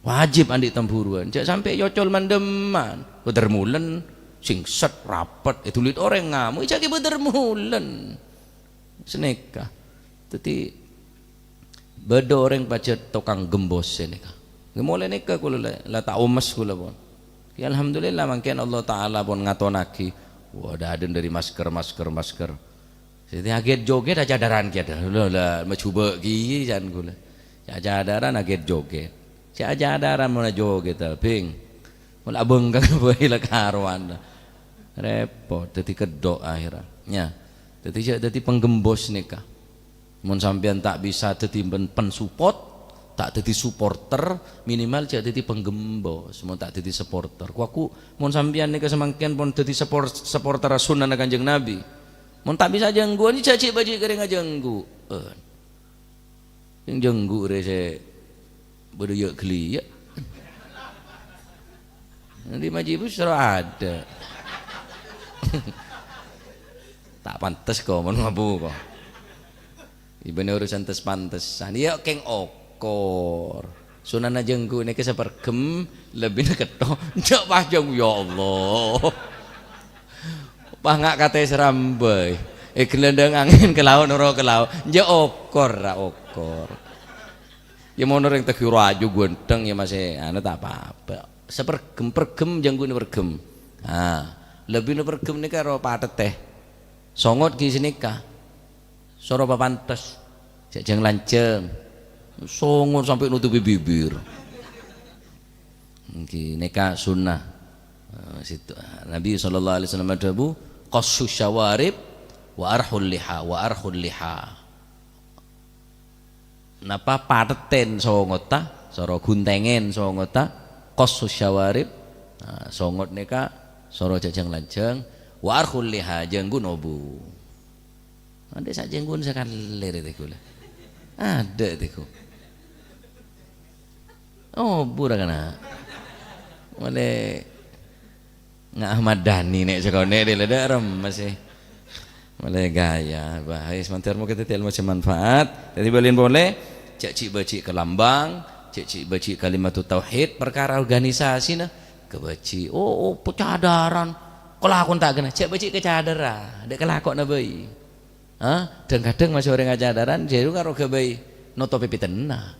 Wajib andi' temburuwân. Jhâ' sampè' èocol man-dhâmman. Bâdâr molèn, singset, rapet, èdulit orèng ngamuk, jhâ' ghi' bâdâr molèn. Sanèka. Dhâddhi, bâdâ orèng pajhât tokang gembos sanèka. Ngghi, molaè nèka kaulâ la, la ta' omes kaulâ pon. Ya, alhamdulillah, mangkèn Allah Ta'ala pon ngatonnaghi. Wah, dâdâna dâri masker, masker, masker. Sè aghèt-jogèt acadhârân kèya dâ. Lho, la, majhubâ' ghi' can kaulâ. Sè acadhârân aghèt-jogèt. Sè acadhârân mon ajogèt, bhing. Mon abengkang bhâi la karowan. Rèpot, dhâddhi keddhok akhèrra. Ya. Dhâddhi jhâ' dhâddhi panggembos nèka. Mon sampèyan ta' bisa dhâddhi pen-, pensupport, ta' dhâddhi supporter, minimal jhâ' dhâddhi panggembos, mon ta' dhâddhi supporter. Ku-, aku, mon sampèyan nèka samangkèn pon dhâddhi support-, supporter sunnana Kanjeng Nabi. Mon ta' bisa jhânggu'ân, jhâ' jhi'-bâjhi' kèrèng ajhânggu'ân. Sè jhânggu' rè sè bâdâ yâ' ghelliyâ'. Nanti maji' bus soro ada. Ta' pantes ko, mon mabu ko. Ibâna urusan tes-pantesan. Iyâ kèng okor. Sunana jhânggu' nèka saperghem, lebbina ketto. Jhâ' pas jhânggu', ya Allah. Pas nga' katè sarambâi. È, ghelândhâng angèn ka lao', noro' ka lao'. Jhâ' okor, ra okor. Ya, mon orèng taghi' rajâ ghântheng, ya, masè, anu, ta' apa-apa. Saperghem-perghem, jhânggu'na perghem. Ha, lebbina perghem nèka ro pathèttè. Songot ghi' sanèka. Soro papantes. Jhâ' jhâng-lanjhâng. Songot sampè' nutupi bibir. Èngghi, nèka sunnah. Eh, situ, Nabi sallallahu alaihi wasallam adhâbu, "Qassu syawarib wa arhul liha, wa arhul liha." Napa pathèttèn songotta, soro ghunthèngèn songotta, qassu syawarib. Nah, songot nèka soro jhâ' jhâng-lanjhâng, wa arhul liha, jhânggu' nobu. Adâ' sajhânggu'na sakalè rè tèko la. Adâ' tèko. Oh, bura kana. Malè nga' Ahmad Dhani nè' sakonè' rè la dâ' remma sè. Malè gaya. Wah, ayo, semantar moga dhâddhi ilmu sè manfaat. Dhâddhi bâlin polè, jhâ' jhi'-bâjhi' ka lambang, jhâ' jhi'-bâjhi' kalimatut tauhid, perkara organisasina. Kabâjhi', oh, oh, pecadaran. Kalakon ta' kèna, jhâ' bâjhi' kacadara. Dâ' kalakowanna bhâi. Ha? Dhâng-kadhâng masè orèng acadaran, jârèya karo ghâbây notopè pètènna.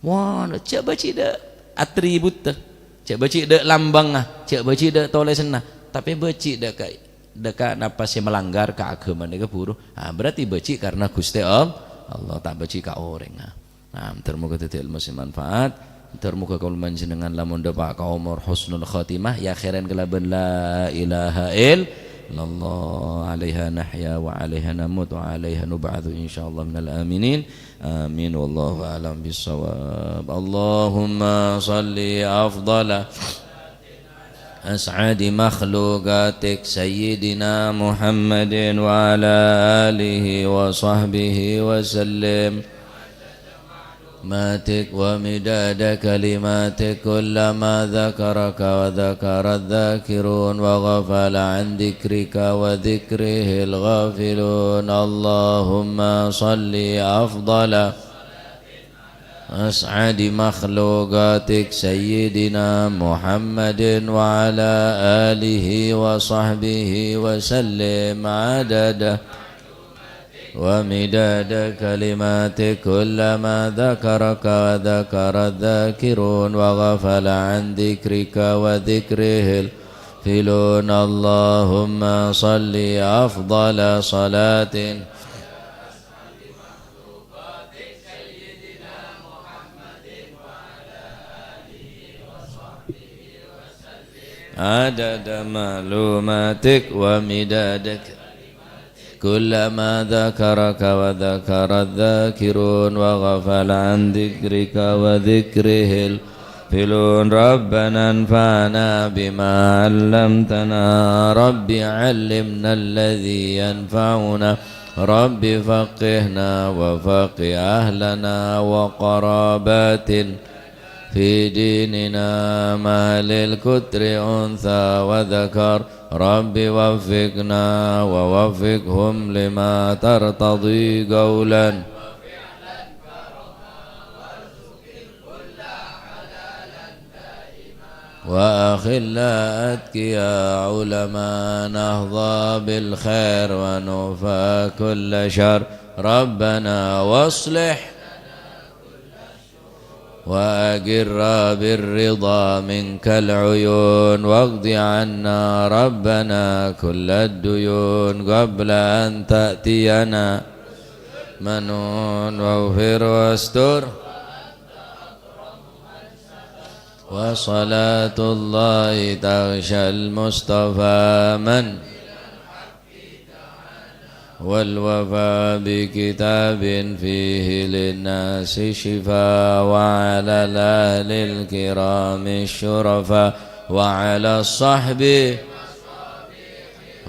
Mon, jhâ' bâjhi' dâ' atributta, jhâ' bâjhi' dâ' lambangnga, jhâ' bâjhi' dâ' tolèsanna, tapè bâjhi' dâ' ka, dâ' ka napa sè malanggar ka aghâmana ghâburu. Ha, berarti bâjhi' karna Ghustè All-, Allah, ta' bâjhi' ka orèng. Ha. Nah, moga-moga dhâddhi ilmu sè manfaat. Moga-moga kaulâ panjhennengan lamon dâpa' ka omor husnul khotimah, èakhèrè kalabân la ilaha illallah, alaiha nahya wa alaiha namut wa alaiha nub'atsu insyaallah minal aminin. Amin. Wallahu a'lam bissawab. Allahumma shalli afdhala أسعد مخلوقاتك سيدنا محمد وعلى آله وصحبه وسلم. ماتك ومداد كلماتك كلما ذكرك وذكر الذاكرون وغفل عن ذكرك وذكره الغافلون. اللهم صل أفضل أسعد مخلوقاتك سيدنا محمد وعلى آله وصحبه وسلم عدد ومداد كلماتك كلما ذكرك وذكر الذاكرون وغفل عن ذكرك وذكره الغافلون. اللهم صل أفضل صلاة عدد معلوماتك ومداد كلما ذكرك وذكر الذاكرون وغفل عن ذكرك وذكره الغافلون. ربنا انفعنا بما علمتنا. رب علمنا الذي ينفعنا. رب فقهنا وفقه أهلنا وقراباتنا في ديننا مع أهل القطر أنثى وذكر. رب وفقنا ووفقهم لما ترتضي قولا وأخلاء أتقياء علماء نحظى بالخير ونكفى كل شر. ربنا واصلح وأقر بالرضا منك العيون، واقض عنا ربنا كل الديون قبل أن تأتينا. منون واغفر واستر. وصلاة الله تغشى المصطفى من والوفاء بكتاب فيه للناس شفاء، وعلى الأهل الكرام الشرفاء، وعلى الصحب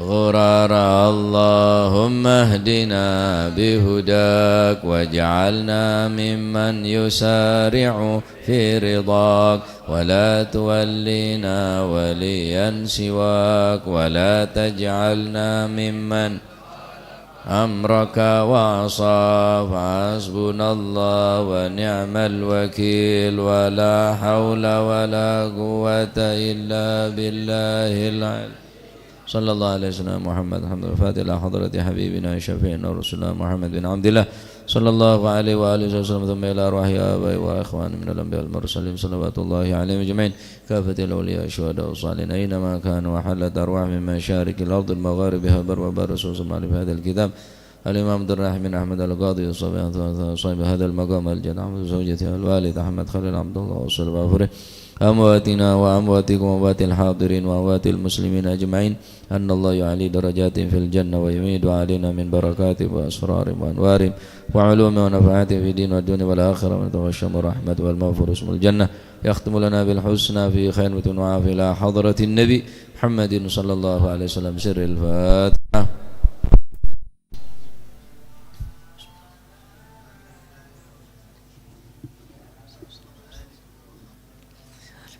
غرارا. اللهم اهدنا بهداك، واجعلنا ممن يسارع في رضاك، ولا تولينا وليا سواك، ولا تجعلنا ممن أمرك وعصى. فحسبنا الله ونعم الوكيل، ولا حول ولا قوة إلا بالله العلي. صلى الله على سيدنا محمد. الحمد لله. الفاتحة إلى حضرة حبيبنا شفيعنا رسولنا محمد بن عبد الله، صلى الله عليه وآله وسلم، ثم إلى أرواح آبائنا وإخواننا من الأنبياء والمرسلين، صلوات الله عليهم أجمعين، كافة الأولياء الشهداء الصالحين أينما كانوا، وحلت أرواحهم من مشارق الأرض ومغاربها، بر وبر، رسول صلى الله عليه وسلم، هذا الكتاب. الإمام عبد الرحيم بن أحمد القاضي، صاحب هذا المقام، الجد أحمد، زوجته، الوالد أحمد خليل عبد الله، وصل وغفره أمواتنا وأمواتكم وأموات الحاضرين وأموات المسلمين أجمعين، أن الله يعلي درجاتهم في الجنة ويميد علينا من بركاتهم وأسرارهم وأنوارهم وعلومهم ونفحاتهم في الدين والدنيا والآخرة، ونتغشم الرحمة والمغفرة واسم الجنة، يختم لنا بالحسنى في خير وعافية إلى حضرة النبي محمد صلى الله عليه وسلم. سر الفاتحة.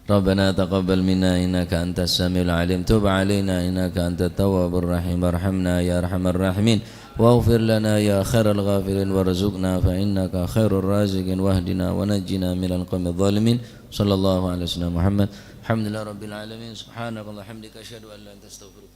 ربنا تقبل منا إنك أنت السميع العليم، تب علينا إنك أنت التواب الرحيم، وارحمنا يا أرحم الراحمين، واغفر لنا يا خير الغافرين، وارزقنا فإنك خير الرازقين، واهدنا ونجنا من القوم الظالمين. صلى الله على سيدنا محمد. الحمد لله رب العالمين. سبحانك اللهم وبحمدك، أشهد أن لا إله إلا أنت، أستغفرك.